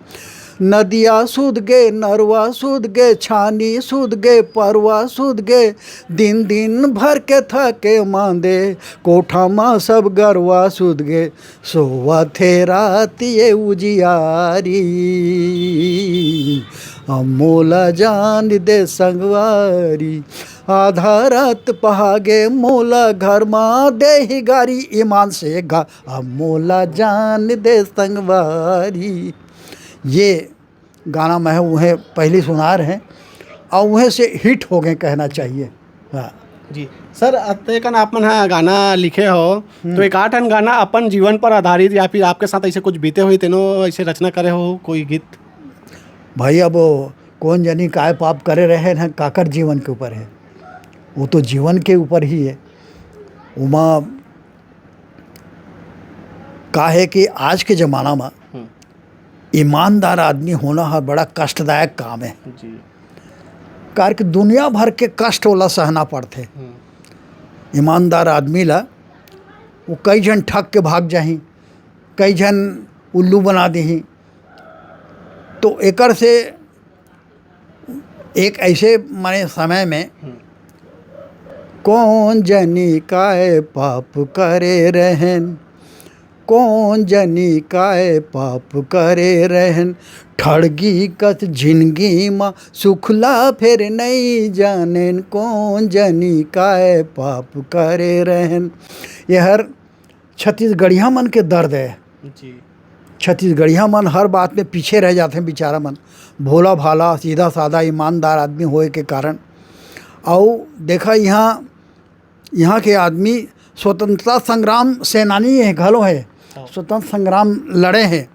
नदिया सुध गे, नरवा सुध गे, छानी सुध गे, परवा सुध गे, दिन दिन भर के थके मांदे, कोठा मा सब गरवा सुध गे, सोवत हे रात ये उजियारी, अब मोला जान दे संगवारी, आधा रात पहागे मोला घर मा देही गारी, ईमान से गा, अब मोला जान दे संगवारी। ये गाना मैं उहे पहली सुना रहे हैं और उहे से हिट हो गए कहना चाहिए। हाँ। जी। सर, अतेकन आप मन ह गाना लिखे हो, हम्म। तो एक आठ ठन गाना अपन जीवन पर आधारित या फिर आपके साथ ऐसे कुछ बीते हुए, तेनो ऐसे रचना करे हो कोई गीत? भाई, अब वो कौन जनी काय पाप करे रहे हैं, काकर जीवन के ऊपर है, वो तो जीवन के ऊपर ही है। उमा का है कि आज के जमाना में हम्म। ईमानदार आदमी होना ह बड़ा कष्टदायक काम है। जी। काबर कि दुनिया भर के कष्ट ओला सहना पड़थे। हम्म। ईमानदार आदमी ला वो कई झन ठग के भाग जाही, कई झन उल्लू बना देही। तो एकर से एक ऐसे माने समय में हम्म। कौन जनी काय पाप करे रहन, कौन जनी काय पाप करे रहन, ठड़गी कस जिनगी मा सुखला फेर नई जानेन, कौन जनी काय पाप करे रहन। ये हर छत्तीसगढ़िया मन के दर्द है। जी। छत्तीसगढ़िया मन हर बात में पीछे रह जाते हैं बेचारा मन, भोला भाला, सीधा साधा, ईमानदार आदमी होए के कारण। अउ देखा, यहाँ, यहाँ के आदमी स्वतंत्रता संग्राम सेनानी है, घलो है, हाँ। स्वतंत्र संग्राम लड़े हैं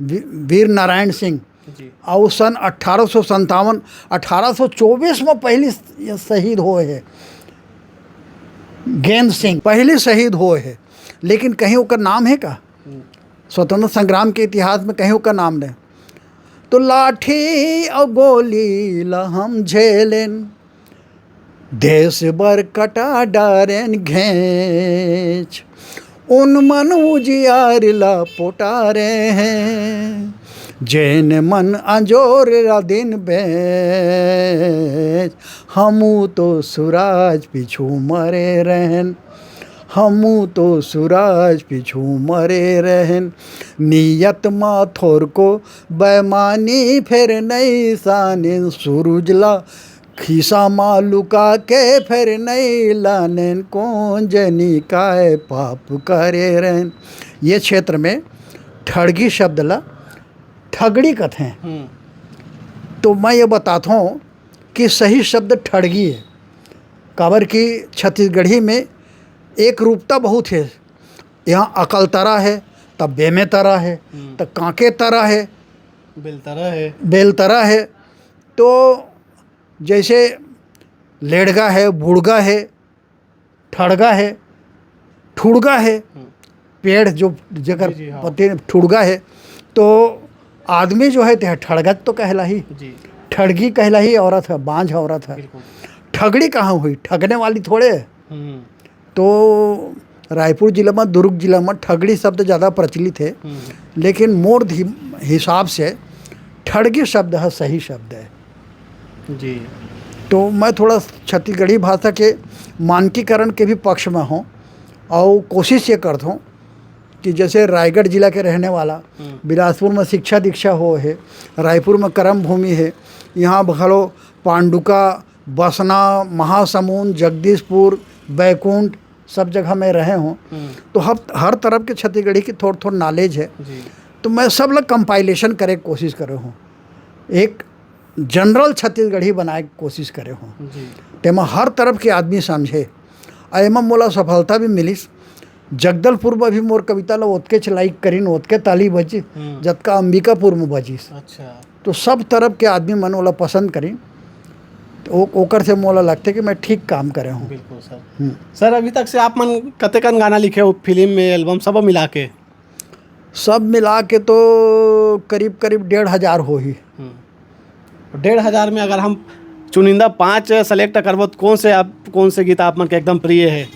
वी-, वीर नारायण सिंह। जी। अउ सन अठारह सौ संतावन, अठारह सौ चौबीस में पहली शहीद होए है, गेंद सिंह पहली शहीद होए है, लेकिन कहीं ओकर नाम है का? हम्म। स्वतंत्र संग्राम के इतिहास में कहीं ओकर नाम नहीं। तो लाठी अउ गोली ला हम झेलेन, देश बर कटा डारेन घेंच, उन मन उजियार ला पोटारे हैं, जेन मन अंजोर ला दिन बेच, हमू तो सुराज पीछू मरे रहन, हमू तो सुराज पीछू मरे रहन। नियत मा थोरको बेमानी फेर नई सानेन, सूरज ला खीसा मा लुका के फेर नई लानेन, कौन जनी काय पाप करे रहन। ये क्षेत्र में ठड़गी शब्द ला ठगड़ी कथें। हम्म। तो मैं ये बताता हूँ कि सही शब्द ठड़गी है, काबर कि छत्तीसगढ़ी में एक रूपता बहुत है। यहाँ अकलतरा है, तब बेमेतरा है, हम्म। तब कांकेतरा है, बेलतरा है। बेलतरा है। तो जैसे लेड़गा है, बुड़गा है, ठड़गा है, ठुड़गा है, हम्म। पेड़ जो जेकर जी, जी, हाँ। पत्ते ठुड़गा है, तो आदमी जो है ते ठड़गत तो कहलाही, जी। ठड़गी कहलाही औरत है, बांझ औरत है। बिल्कुल। ठगड़ी कहाँ हुई? ठगने वाली थोड़े है। हम्म। तो रायपुर जिला में, दुर्ग जिला में ठगड़ी शब्द ज़्यादा प्रचलित है, हम्म। लेकिन मोर धी-, हिसाब से ठड़गी शब्द है, सही शब्द है। जी। तो मैं थोड़ा छत्तीसगढ़ी भाषा के मानकीकरण के भी पक्ष में हूँ और कोशिश ये करता हूँ कि जैसे रायगढ़ जिला के रहने वाला, हम्म। बिलासपुर में शिक्षा दीक्षा हो है, रायपुर में कर्म भूमि है, यहाँ घलो पांडुका, बसना, महासमुंद, जगदीशपुर, बैकुंठ, सब जगह मैं रहे हूँ। हम्म। तो हर, हर तरफ के छत्तीसगढ़ी की थोड़ थोड़ नॉलेज है। जी। तो मैं सब ला कंपाइलेशन करे के कोशिश करे हूँ, एक जनरल छत्तीसगढ़ी बनाए के कोशिश करे हूँ। जी। तेमा हर तरफ के आदमी समझे। आ एमा मोला सफलता भी मिलिस। जगदलपुर में भी मोर कविता ला ओतकेच लाइक करिन, ओतके ताली बजी, हम्म। जतका अंबिकापुर में बजिस। अच्छा। तो सब तरफ के आदमी मन ओला पसंद करिन। तो ओ-, ओकर से मोला लगथे कि मैं ठीक काम करे हूँ। बिल्कुल सर। हम्म। सर, अभी तक से आप मन कतेकन गाना लिखे हो, फिल्म में, एल्बम सब मिला के? सब मिला के तो करीब करीब डेढ़ हजार होही। हम्म। डेढ़ हजार में अगर हम चुनिंदा पाँच सेलेक्ट करबो, तो कौन से आप, कौन से गीत आप मन के एकदम प्रिय है?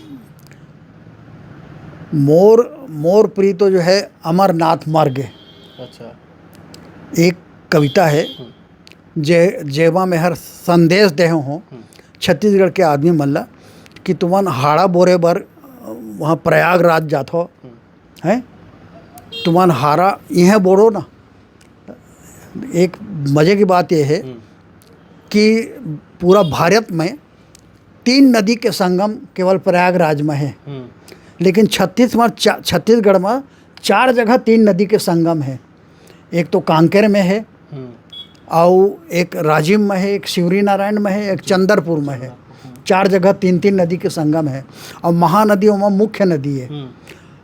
मोर, मोर प्रिय तो जो है अमरनाथ मार्ग। अच्छा। एक कविता है, हम्म। जे, जेमा मैं हर संदेश दे हूँ हम्म। छत्तीसगढ़ के आदमी मन ला कि तुमन हाड़ा बोरे बर वहाँ प्रयागराज जात हो, हम्म। हैं? तुमन हारा इहें बोरो ना। एक मजे की बात यह है हम्म। कि पूरा भारत में तीन नदी के संगम केवल प्रयागराज में है, हम्म। लेकिन छत्तीसगढ़ चा-, छत्तीसगढ़ में चार जगह तीन नदी के संगम है। एक तो कांकेर में है, हम्म। और एक राजिम में है, एक शिवरीनारायण में है, एक चंदरपुर में है। हम्म। चार जगह तीन तीन नदी के संगम है। और महानदी ओमा मुख्य नदी है।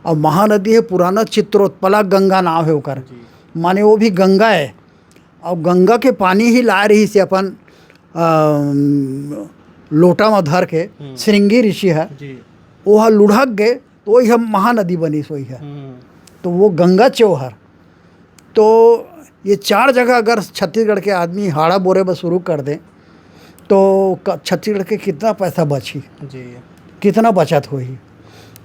और महानदी है पुराना चित्रोत्पला गंगा नाम है ओकर। माने वो भी गंगा है। और गंगा के पानी ही लाए रहिस हे अपन अम, लोटा में धर के। श्रृंगी ऋषि है, वो ह लुढ़क गए तो वही हम महानदी बनिस वही है। तो वो गंगा चोहर। तो ये चार जगह अगर छत्तीसगढ़ के आदमी हाड़ा बोरे बर शुरू कर दे तो क- छत्तीसगढ़ के कितना पैसा बची, जी। कितना बचत होही।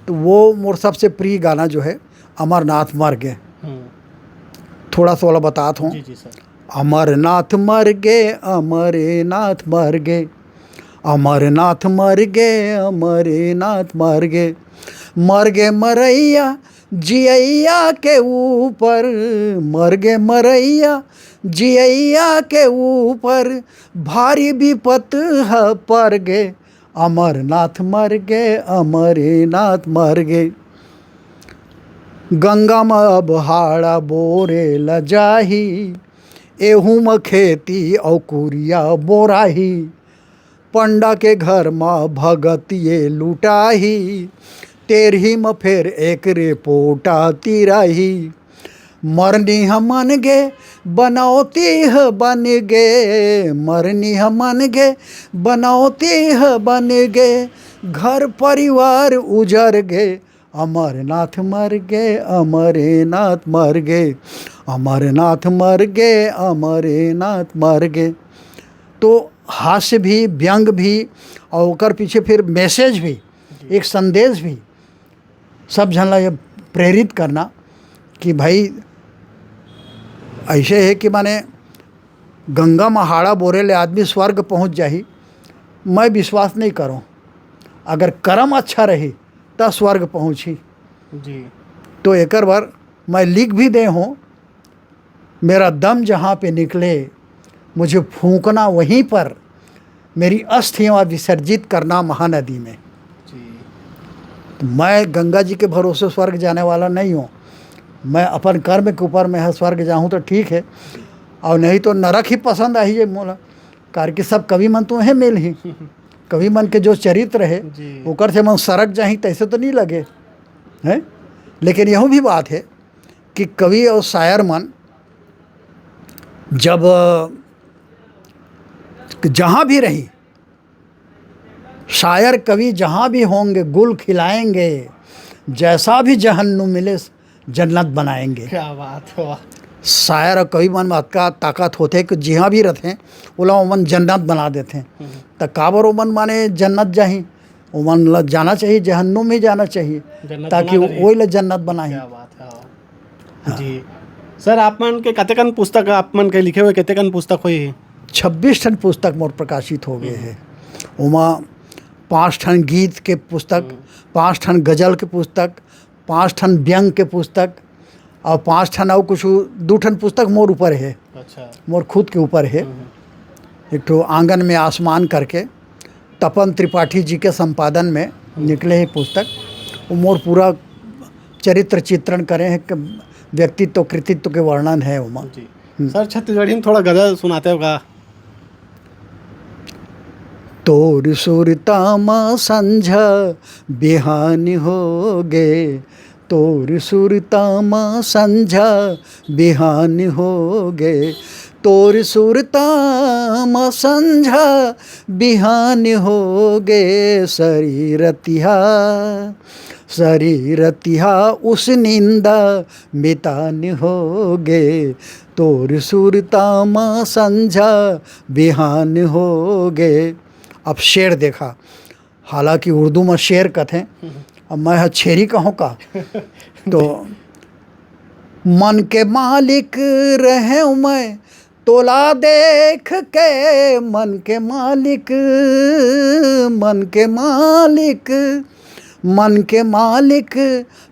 तो वो मोर सबसे प्रिय गाना जो है अमरनाथ मर गे। थोड़ा सा वाला बतात हूँ। जी जी सर। अमरनाथ मर गे, अमरनाथ मर गे, अमरनाथ मर गे, अमरनाथ मर गे। मर गे मरैया जियैया के ऊपर, मर गे मरैया जियैया के ऊपर, भारी विपत ह पर गे। अमरनाथ मर गे, अमरनाथ मर गे। गंगा म अब हाड़ा बोरे ल जाही, एहू म खेती अउ कुरिया बोराही। पंडा के घर म भगतिये लुटाही, तेरही म फेर एक रे पोटा तिराही। मरनी ह मन गे, बनौती ह बन गे, मरनी ह मन गे, बनौती ह बन गे, घर परिवार उजर गे। अमरनाथ मर गे, अमरनाथ मर गे, अमरनाथ मर गे, अमरनाथ मर गे। तो हास्य भी, व्यंग भी, और ओकर पीछे फिर मैसेज भी, एक संदेश भी, सब झन ला ये प्रेरित करना कि भाई ऐसे है कि माने गंगा म हाड़ा बोरे ले आदमी स्वर्ग पहुँच जाही। मैं विश्वास नहीं करूँ, अगर कर्म अच्छा रही त स्वर्ग पहुँची। जी। तो एकर बर मैं लिख भी दे हूँ, मेरा दम जहाँ पे निकले, मुझे फूंकना वहीं पर, मेरी अस्थियाँ विसर्जित करना महानदी में। जी। तो मैं गंगा जी के भरोसे स्वर्ग जाने वाला नहीं हूँ। मैं अपन कर्म के ऊपर में है, स्वर्ग जाहूँ तो ठीक है, और नहीं तो नरक ही पसंद आही है मोला। कार कि सब कवि मन तो हे मिल ही, कवि मन के जो चरित्र है, जी। ओकर से मन सरक जाही, तैसे तो नहीं लगे, हैं? लेकिन यहू भी बात है कि कवि और शायर मन जब, अ, जहाँ भी रही, शायर कवि जहाँ भी होंगे, गुल खिलाएंगे, जैसा भी जहन्नुम मिले, जन्नत बनाएंगे। क्या बात है, वाह। शायर और कवि मन में अतका ताकत होथे कि जिहाँ भी रहते, ओला ओमन जन्नत बना देथे। त काबर ओमन माने जन्नत जाही, ओमन ला जाना चाहिए, जहन्नुम ही जाना चाहिए, जन्नत ताकि बना देही। ओही ला जन्नत बनाही। क्या बात है, वाह। हाँ। जी। सर, आप मन के कतेकन पुस्तक आप मन के लिखे हुए कतेकन पुस्तक होई हे? छब्बीस ठन पुस्तक मोर प्रकाशित हो गए हे। ओमा पाँच ठन गीत के पुस्तक, पाँच ठन गजल के पुस्तक, पाँच ठन व्यंग के पुस्तक, और पाँच ठन अउ कुछ, दू ठन पुस्तक मोर ऊपर हे। अच्छा। मोर खुद के ऊपर हे। एक ठो आंगन में आसमान करके तपन त्रिपाठी जी के संपादन में निकले हे पुस्तक। वो मोर पूरा चरित्र चित्रण करे हे, क-, व्यक्तित्व कृतित्व के वर्णन हे ओमा। जी। सर, छत्तीसगढ़ी में थोड़ा गजल सुनाते हो का? तोर सुरता म संझा बिहान हो गे, तोर सुरता म संझा बिहान हो गे, तोर सुरता म संझा बिहान हो गे, सरी रतिहा, सरी रतिहा उस निंदा मितान हो गे, तोर सुरता म संझा बिहान हो गे। अब शेर देखा, हालांकि उर्दू में शेर कथे, अब मैं ह छेरी कहूँ का? तो मन के मालिक रहे मैं, तोला देख के मन के मालिक, मन के मालिक, मन के मालिक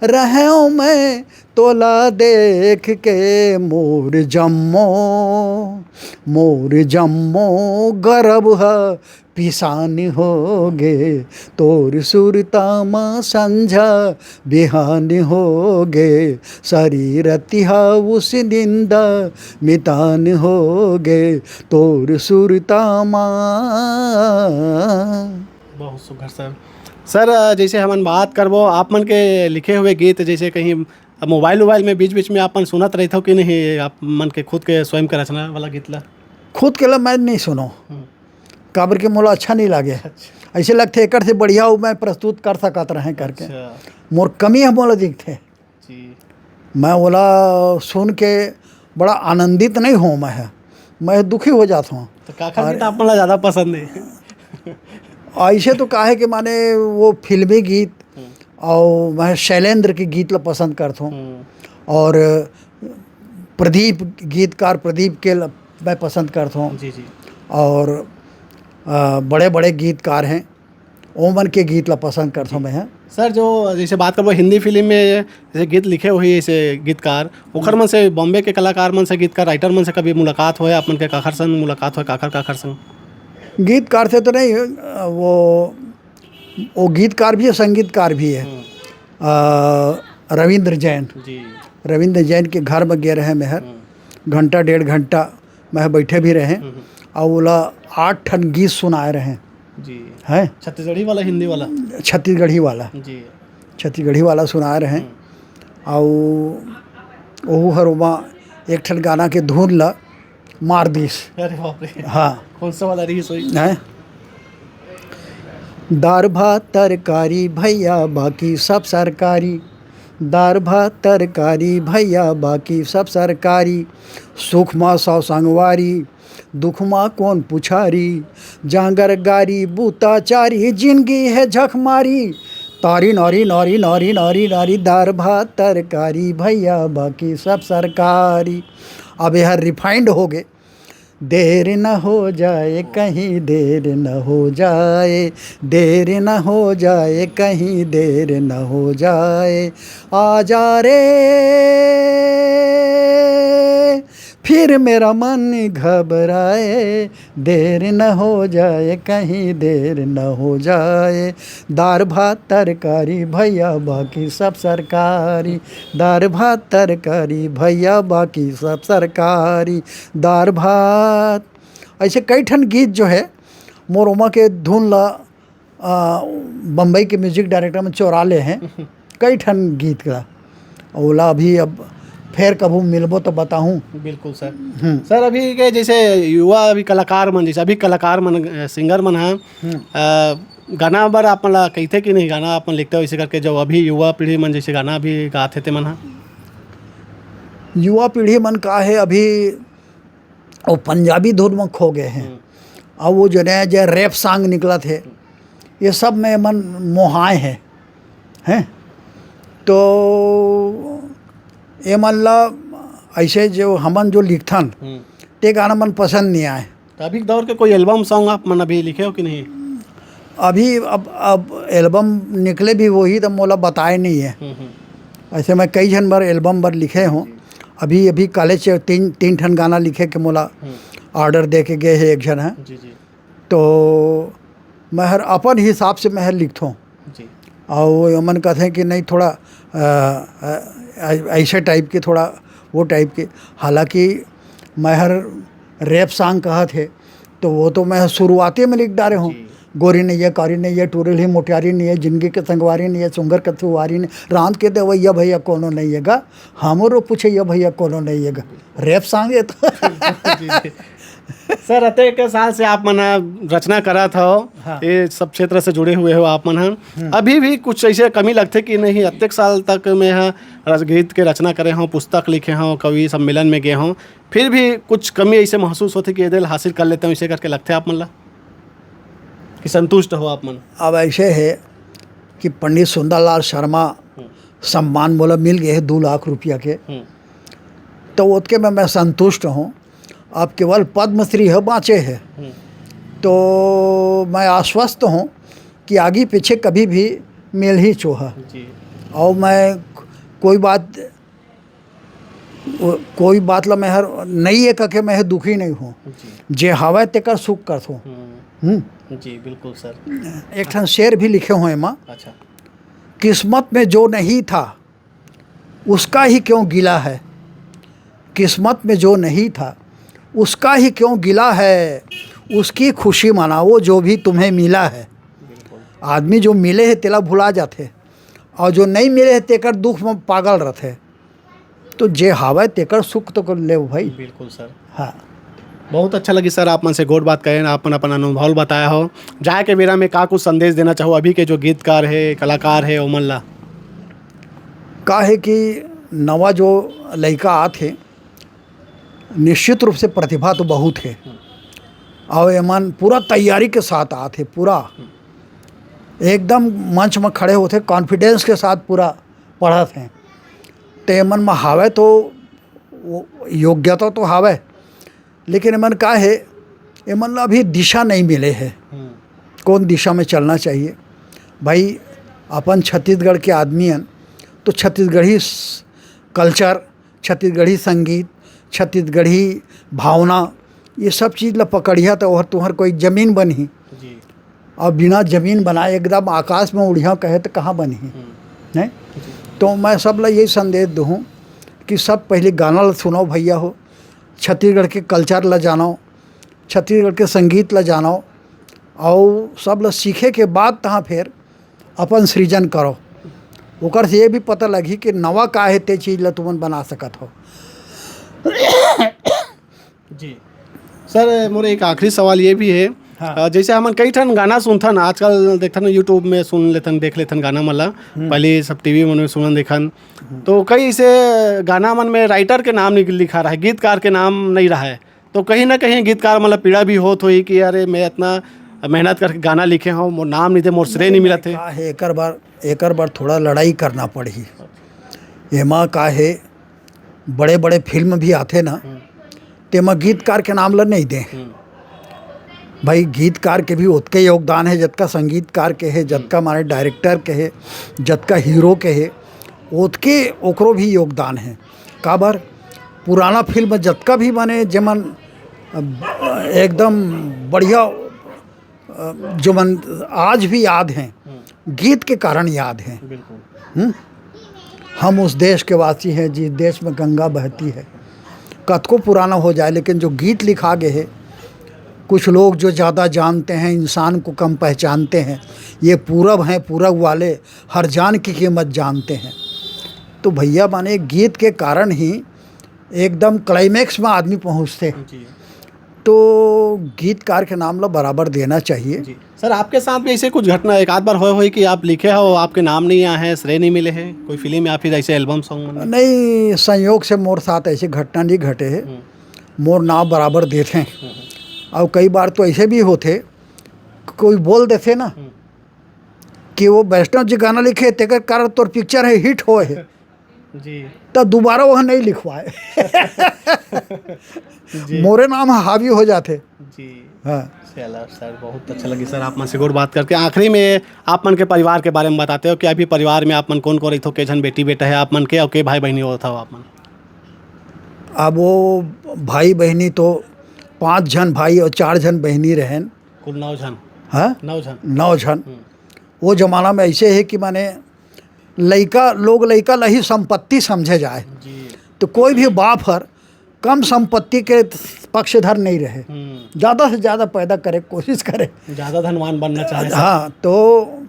रहे मैं, तोला देख के मोर जम्मो, मोर जम्मो गरब ह पिसान हो गे, तोर सुरता म संझा बिहान हो गे, सरी रतिहा उस निंदा मितान हो गे, तोर सुरता म। बहुत सुघर सर। सर, अ, जैसे हमन बात करबो, आप मन के लिखे हुए गीत, जैसे कहीं मोबाइल वोबाइल में बीच बीच में आप मन सुनत रहिथो कि नहीं, आप मन के खुद के स्वयं के रचना वाला गीत ला? खुद के ला मैं नहीं सुनो, हम्म। काबर के मोला अच्छा नहीं लागे। अच्छा। ऐसे लगथे एकर से बढ़िया वो मैं प्रस्तुत कर सकत रहे करके। अच्छा। मोर कमी ह मोला दिखथे। जी। मैं ओला सुन के बड़ा आनंदित नहीं हों मैं ह, मैं दुखी हो जात हों। तो काखर अरे गीत आप मन ला ज्यादा पसंद है? ऐसे तो काहे के माने वो फिल्मी गीत हम्म। और मैं शैलेंद्र के गीत ला पसंद करत हों। हम्म। और प्रदीप, गीतकार प्रदीप के ल-, मैं पसंद करत हों। जी, जी। और, अ, बड़े-बड़े गीतकार हैं, ओमन के गीत ला पसंद करत हों जी। मैं ह। सर, जो जैसे बात करबो हिंदी फिल्म में जैसे गीत लिखे होही ऐसे गीतकार, ओखर मन से, बॉम्बे के कलाकार मन से, गीतकार, राइटर मन से कभी मुलाकात होय आप मन के? काखर संग मुलाकात होय, काखर, काखर संग? गीतकार से तो नहीं, अ, वो, वो गीतकार भी है, संगीतकार भी है। हम्म। अ, रविंद्र जैन। जी। रविंद्र जैन के घर में गे रहे मैं हर। हम्म। घंटा, डेढ़ घंटा मैं बैठे भी रहे। हम्म। और ओला आठ ठन गीत सुनाए रहे। जी। हैं? छत्तीसगढ़ी वाला, हिंदी वाला? छत्तीसगढ़ी वाला। जी। छत्तीसगढ़ी वाला सुनाए रहे। हम्म। और ओहू हर ओमा एक ठन गाना के धुन ला मार दिस। अरे बाप रे। हाँ। कौन सा वाला रही सोई? हैं? दार भात तरकारी भैया, बाकी सब सरकारी। दार भात तरकारी भैया, बाकी सब सरकारी। सुख मा सौ संगवारी, दुख मा कौन पुछारी। जांगर गारी बूता चारी, जिंदगी है झक मारी। तारी नारी नारी नारी नारी नारी, दार भात तरकारी भैया, बाकी सब सरकारी। अब यह रिफाइंड हो गए। देर न हो जाए कहीं, देर न हो जाए, देर न हो जाए कहीं, देर न हो जाए। आ जा रे, फिर मेरा मन घबराए। देर न हो जाए कहीं, देर न हो जाए। दार भात तरकारी भैया, बाकी सब सरकारी। दार भात तरकारी भैया, बाकी सब सरकारी। दार भात, ऐसे कई ठन गीत जो है मोर ओमा के धुन ला, आ, बम्बई के म्यूजिक डायरेक्टर में चोरा ले हैं। कई ठन गीत ला, ओला अभी अब फेर कभू मिलबो तो बताहूँ। बिल्कुल सर। हम्म। सर, अभी के जैसे युवा अभी कलाकार मन, जैसे अभी कलाकार मन, अ, सिंगर मन ह, हम्म। अ, गाना बर आप मन ला कहिथे कि नहीं, गाना आप मन लिखते हो, इसे करके जो अभी युवा पीढ़ी मन जैसे गाना भी गात हे ते मन ह? युवा पीढ़ी मन का है अभी, वो पंजाबी धुन में खो गए हैं। हम्म। अब वो जो नया जो रैप सॉन्ग निकला थे, ये सब में मन मोहाए हैं, हैं? तो ये मन ला ऐसे जो हमन जो लिखथन, हम्म। ते गाना मन पसंद नहीं आए। तो अभी के दौर के कोई एल्बम सॉन्ग आप मन अभी लिखे हो कि नहीं? अभी अब, अब एल्बम निकले भी वही तो मोला बताए नहीं है। हम्म, हम्म। ऐसे मैं कई झन बर एल्बम बर लिखे हों। जी। अभी, अभी कॉलेज से तीन, तीन ठन गाना लिखे के मोला हम्म। ऑर्डर दे के गए है एक झन है। जी, जी। तो मैं हर अपन हिसाब से मैं हर लिखथों। जी। और ओमन कहते हैं कि नहीं थोड़ा, अ, अ, ऐसे टाइप के, थोड़ा वो टाइप के। हालांकि मैं हर रैप सॉन्ग कहत हे, तो वो तो मैं शुरुआते में लिख डारे हों। जी। गोरी नइया, कारी नइया, टूरिल ही मोटियारी नइया, जिंदगी के संगवारी नइया, सुंगर के सुवारी नइया, रांध के देवैया भैया कोनो नइया गा, हमरो पूछैया भैया कोनो नइया गा। रैप सॉन्ग है तो। जी, जी। सर, अतेक साल से आप मन ह रचना करत हव, हाँ। ये सब क्षेत्र से जुड़े हुए हो आप मन ह। हम्म। अभी भी कुछ ऐसे कमी लगथे कि नहीं, अतेक साल तक मैं ह रस-, गीत के रचना करे हूँ, पुस्तक लिखे हूँ, कवि सम्मेलन में गए हूँ, फिर भी कुछ कमी ऐसे महसूस होथे कि ये दिल हासिल कर लेते हूँ, इसे करके लगथे आप मन ला कि संतुष्ट हो आप मन? अब ऐसे है कि पंडित सुंदरलाल शर्मा हम्म। सम्मान मोला मिल गए है दो लाख रुपया के, हम्म। तो ओतके में मैं संतुष्ट हूँ। अब केवल पद्मश्री है बाँचे है, हम्म। तो मैं आश्वस्त हूँ कि आगे पीछे कभी भी मिल ही चोहा। जी। और मैं कोई बात, वो, कोई बात ला मैं हर नहीं है कह के मैं हर दुखी नहीं हूँ। जी। जे हवय तेकर सुख करथों। हम्म। हम्म। जी, बिल्कुल सर। एक ठन शेर भी लिखे हुए माँ। अच्छा। किस्मत में जो नहीं था, उसका ही क्यों गिला है। किस्मत में जो नहीं था, उसका ही क्यों गिला है। उसकी खुशी मनाओ, जो भी तुम्हें मिला है। आदमी जो मिले हे तेला भुला जाथे, और जो नहीं मिले हे तेकर दुख में पागल रहथे। तो जे हावय तेकर सुख तो कर लेव भाई। बिल्कुल सर। हाँ। बहुत अच्छा लगी सर, आप मन से गोठ बात करेन, आप मन अपन अनुभव बताया हो। जाए के बेरा में का कुछ संदेश देना चाहो अभी के जो गीतकार हे, कलाकार हे, ओमन ला? का हे कि नवा जो लइका आत हे, निश्चित रूप से प्रतिभा तो बहुत हे, और एमन पूरा तैयारी के साथ आत हे, पूरा एकदम मंच में खड़े होथे, कॉन्फिडेंस के साथ पूरा पढ़त हे। तो एमन में हावय तो वो योग्यता तो हावय, लेकिन एमन का हे, एमन ला अभी दिशा नहीं मिले हे, कौन दिशा में चलना चाहिए। भाई, अपन छत्तीसगढ़ के आदमी हन, तो छत्तीसगढ़ी कल्चर, छत्तीसगढ़ी संगीत, छत्तीसगढ़ी भावना, ये सब चीज़ ला पकड़िया तो ओहर तुहर कोई जमीन बनही। जी। और बिना जमीन बनाए एकदम आकाश में उड़िया कहे तो कहाँ बनही? नहीं। तो मैं सब ला यही संदेश दूँ कि सब पहले गाना ला सुनो भैया हो, छत्तीसगढ़ के कल्चर ला जानो, छत्तीसगढ़ के संगीत ला जानो, और सब ला सीखे के बाद तहाँ फिर अपन सृजन करो। ओकर से ये भी पता लगही कि नवा का हे, ते चीज़ ला तुमन बना सकत हो। जी सर, मोर एक आखिरी सवाल ये भी है, हाँ। अ, जैसे हमन कई ठन गाना सुनथन, आजकल देखथन YouTube में सुन लेथन, देख लेथन गाना मन ला। पहले सब टीवी मन में सुनन देखन, तो कई ऐसे गाना मन में राइटर के नाम नहीं लिखा रहा है, गीतकार के नाम नहीं रहा है। तो कहीं ना कहीं गीतकार मन ला पीड़ा भी होत होही कि अरे, मैं इतना मेहनत करके गाना लिखे हूँ, मोर नाम नहीं दे, मोर श्रेय नहीं मिलत हे। का हे, एकर बर एकर बर थोड़ा लड़ाई करना पड़ही। एमा का हे, बड़े बड़े फिल्म भी आथे ना, तेमा गीतकार के नाम ला नहीं दे। भाई, गीतकार के भी ओतके योगदान हे जतका संगीतकार के हे, जतका माने डायरेक्टर के हे, जतका हीरो के हे, ओतके ओकरो भी योगदान हे। काबर, पुराना फिल्म जतका भी बने, जेमन एकदम बढ़िया, जो मन आज भी याद हैं, गीत के कारण याद हैं। बिल्कुल। हम्म? हम उस देश के वासी हैं जिस देश में गंगा बहती है। कतको पुराना हो जाए, लेकिन जो गीत लिखा गए है, कुछ लोग जो ज़्यादा जानते हैं इंसान को कम पहचानते हैं, ये पूरब हैं, पूरब वाले हर जान की कीमत जानते हैं। तो भैया, माने गीत के कारण ही एकदम क्लाइमैक्स में आदमी पहुँचते हैं। जी। तो गीतकार के नाम ला बराबर देना चाहिए। जी सर, आपके साथ भी ऐसे कुछ घटना एक आध बार होए होई कि आप लिखे हो, आपके नाम नहीं आए हैं, श्रेय नहीं मिले हैं, कोई फिल्म या फिर ऐसे एल्बम सॉन्ग में? नहीं, संयोग से मोर साथ ऐसे घटना नहीं घटे है। मोर नाम बराबर देते हैं। और कई बार तो ऐसे भी होते, कोई बोल देते ना कि वो वैष्णव जी गाना लिखे, तेकर कारण तोर पिक्चर है हिट होए है, जी। तो दोबारा वह नहीं लिखवाए। जी। मोरे नाम हावी हो जाते। जी। हाँ। चला सर, बहुत अच्छा लगी सर आप मन से गोठ बात करके। आखिरी में आप मन के परिवार के बारे में बताते हो कि अभी परिवार में आप मन कौन कौन रहिथो, के झन बेटी बेटा है आप मन के, और के भाई बहनी होत हो आप मन? अब वो भाई बहनी तो पाँच झन भाई और चार झन बहनी रहेन। कुल नौ झन। हाँ, नौ झन। नौ झन। वो जमाना में ऐसे है कि माने लइका लोग, लइका ला ही संपत्ति समझे जाए। जी। तो कोई भी बाप हर कम संपत्ति के पक्षधर नहीं रहे, हम्म। ज़्यादा से ज़्यादा पैदा करे, कोशिश करे। ज़्यादा धनवान बनना चाहे सर। हाँ, तो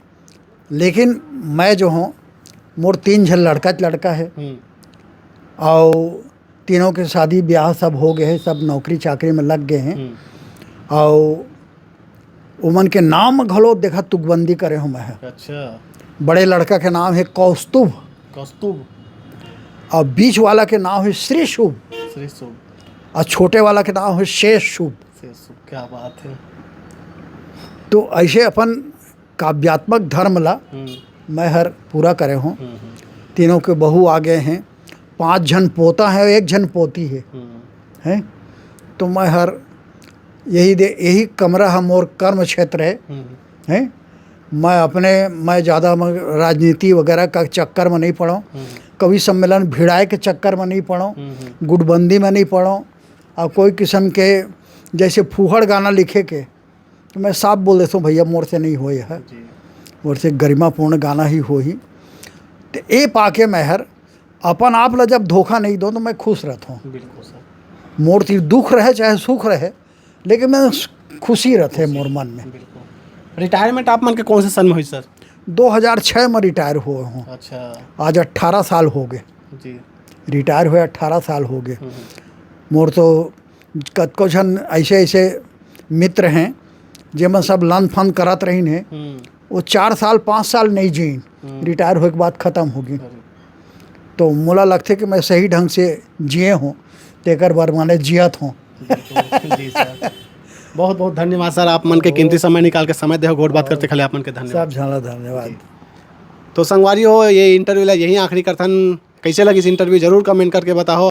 लेकिन मैं जो हूँ, मोर तीन झन लड़का लड़का है, हम्म। और तीनों के शादी ब्याह सब हो गए हैं, सब नौकरी चाकरी में लग गए हैं। हम्म। और उमन के नाम घलो देखा तुकबंदी करे हूँ मैं। अच्छा। बड़े लड़का के नाम है कौस्तुभ, कौस्तुभ। और बीच वाला के नाम है श्री शुभ, श्री शुभ। और छोटे वाला के नाम है शेष शुभ। श्री शुभ, क्या बात है। तो ऐसे अपन काव्यात्मक धर्म ला हम्म, मैं हर पूरा करे हूँ। हम्म, हम्म, तीनों के बहू आ गए हैं, पाँच झन पोता है, एक झन पोती है, हम्म, हैं? तो मैं हर यही दे, यही कमरा है मोर कर्म क्षेत्र है, हम्म, हैं? मैं अपने, मैं ज़्यादा मैं राजनीति वगैरह का चक्कर में नहीं पड़ो, हम्म, कवि सम्मेलन भिड़ाए के चक्कर में नहीं पड़ो, हम्म, हम्म, गुटबंदी में नहीं पड़ो, और कोई किस्म के जैसे फूहड़ गाना लिखे के, तो मैं साफ बोल देता हूँ, भैया, मोर से नहीं होए है, जी। मोर से गरिमापूर्ण गाना ही होही। तो ए पाके मैं हर अपन आप ला जब धोखा नहीं दो तो मैं खुश रहता हूँ। बिल्कुल सर। मोर ती दुख रहे चाहे सुख रहे, लेकिन मैं खुशी रहते मोर मन में। बिल्कुल। रिटायरमेंट आप मन के कौन से सन में हुई, सर? दो हज़ार छह में रिटायर हुए हों। अच्छा। आज अट्ठारह साल हो गए। जी। रिटायर हुए अट्ठारह साल हो गए। हम्म। मोर तो कतको झन ऐसे ऐसे मित्र हैं, जेमन सब लन फन करत रहिन हे। हम्म। वो चार साल, पाँच साल नहीं जीन, हम्म। रिटायर होए के बाद खत्म हो गई। अरे। तो मोला लगथे कि मैं सही ढंग से जिए हों, तेकर बर माने जियत हों। बिल्कुल, जी सर। बहुत बहुत धन्यवाद सर, आप मन के कीमती समय निकाल के समय देहो, गोठ बात करते खाली आप मन के धन्यवाद। सब झन ला धन्यवाद। जी। तो संगवारी हो, ये इंटरव्यू ला यहीं आखिरी करथन। कैसे लगिस इंटरव्यू, जरूर कमेंट करके बताओ।